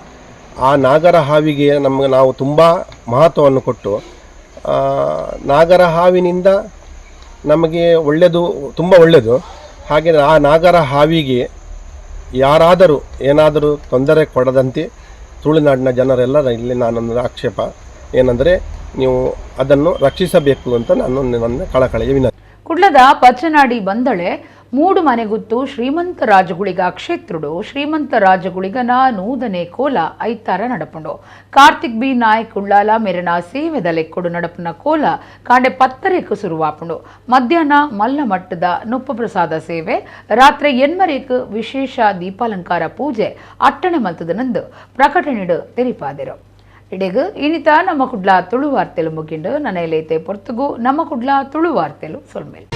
Speaker 16: ಆ ನಾಗರ ಹಾವಿಗೆ ನಮಗೆ ನಾವು ತುಂಬ ಮಹತ್ವವನ್ನು ಕೊಟ್ಟು, ನಾಗರ ಹಾವಿನಿಂದ ನಮಗೆ ಒಳ್ಳೆಯದು, ತುಂಬ ಒಳ್ಳೆಯದು. ಹಾಗೆ ಆ ನಾಗರ ಹಾವಿಗೆ ಯಾರಾದರೂ ಏನಾದರೂ ತೊಂದರೆ ಕೊಡದಂತೆ ತುಳುನಾಡಿನ ಜನರೆಲ್ಲ ಇಲ್ಲಿ ನಾನೊಂದು ಆಕ್ಷೇಪ ಏನಂದರೆ, ನೀವು ಅದನ್ನು ರಕ್ಷಿಸಬೇಕು ಅಂತ ನಾನು ನನ್ನ ಕಳಕಳಿಯ ವಿನಂತಿ.
Speaker 1: ಕುಡ್ಲದ ಪಚ್ಚನಾಡಿ ಬಂದಳೆ ಮೂಡು ಮನೆಗುತ್ತು ಶ್ರೀಮಂತ ರಾಜಗುಳಿಗ ಕ್ಷೇತ್ರಡು ಶ್ರೀಮಂತ ರಾಜಗುಳಿಗನ ನೂದನೆ ಕೋಲ ಐತಾರ ನಡಪುಂಡು. ಕಾರ್ತಿಕ್ ಬಿ ನಾಯಕ್ ಉಳ್ಳಾಲ ಮೆರನ ಸೇವೆದ ಲೆಕ್ಕೊಡು ನಡಪುನ ಕೋಲ ಕಾಂಡೆ 10ರೇಕು ಸುರುವಾಪುಂಡು. ಮಧ್ಯಾಹ್ನ ಮಲ್ಲ ಮಟ್ಟದ ನುಪ್ಪು ಪ್ರಸಾದ ಸೇವೆ, ರಾತ್ರಿ 8ರೇಕು ವಿಶೇಷ ದೀಪಾಲಂಕಾರ ಪೂಜೆ ಅಟ್ಟಣೆ ಮಲ್ತದನಂದು ಪ್ರಕಟಣೆಡು ತೆರಿಪಾದೆರು. ಇಡೆಗು ಇನಿತ ನಮ್ಮ ಕುಡ್ಲ ತುಳು ವಾರ್ತೆಲು ಮುಗಿಂಡು. ನನೆಲೈತೆ ಪೊರ್ತುಗು ನಮ್ಮ ಕುಡ್ಲ ತುಳು ವಾರ್ತೆಲು ಸೊಲ್ಮೇಲ್.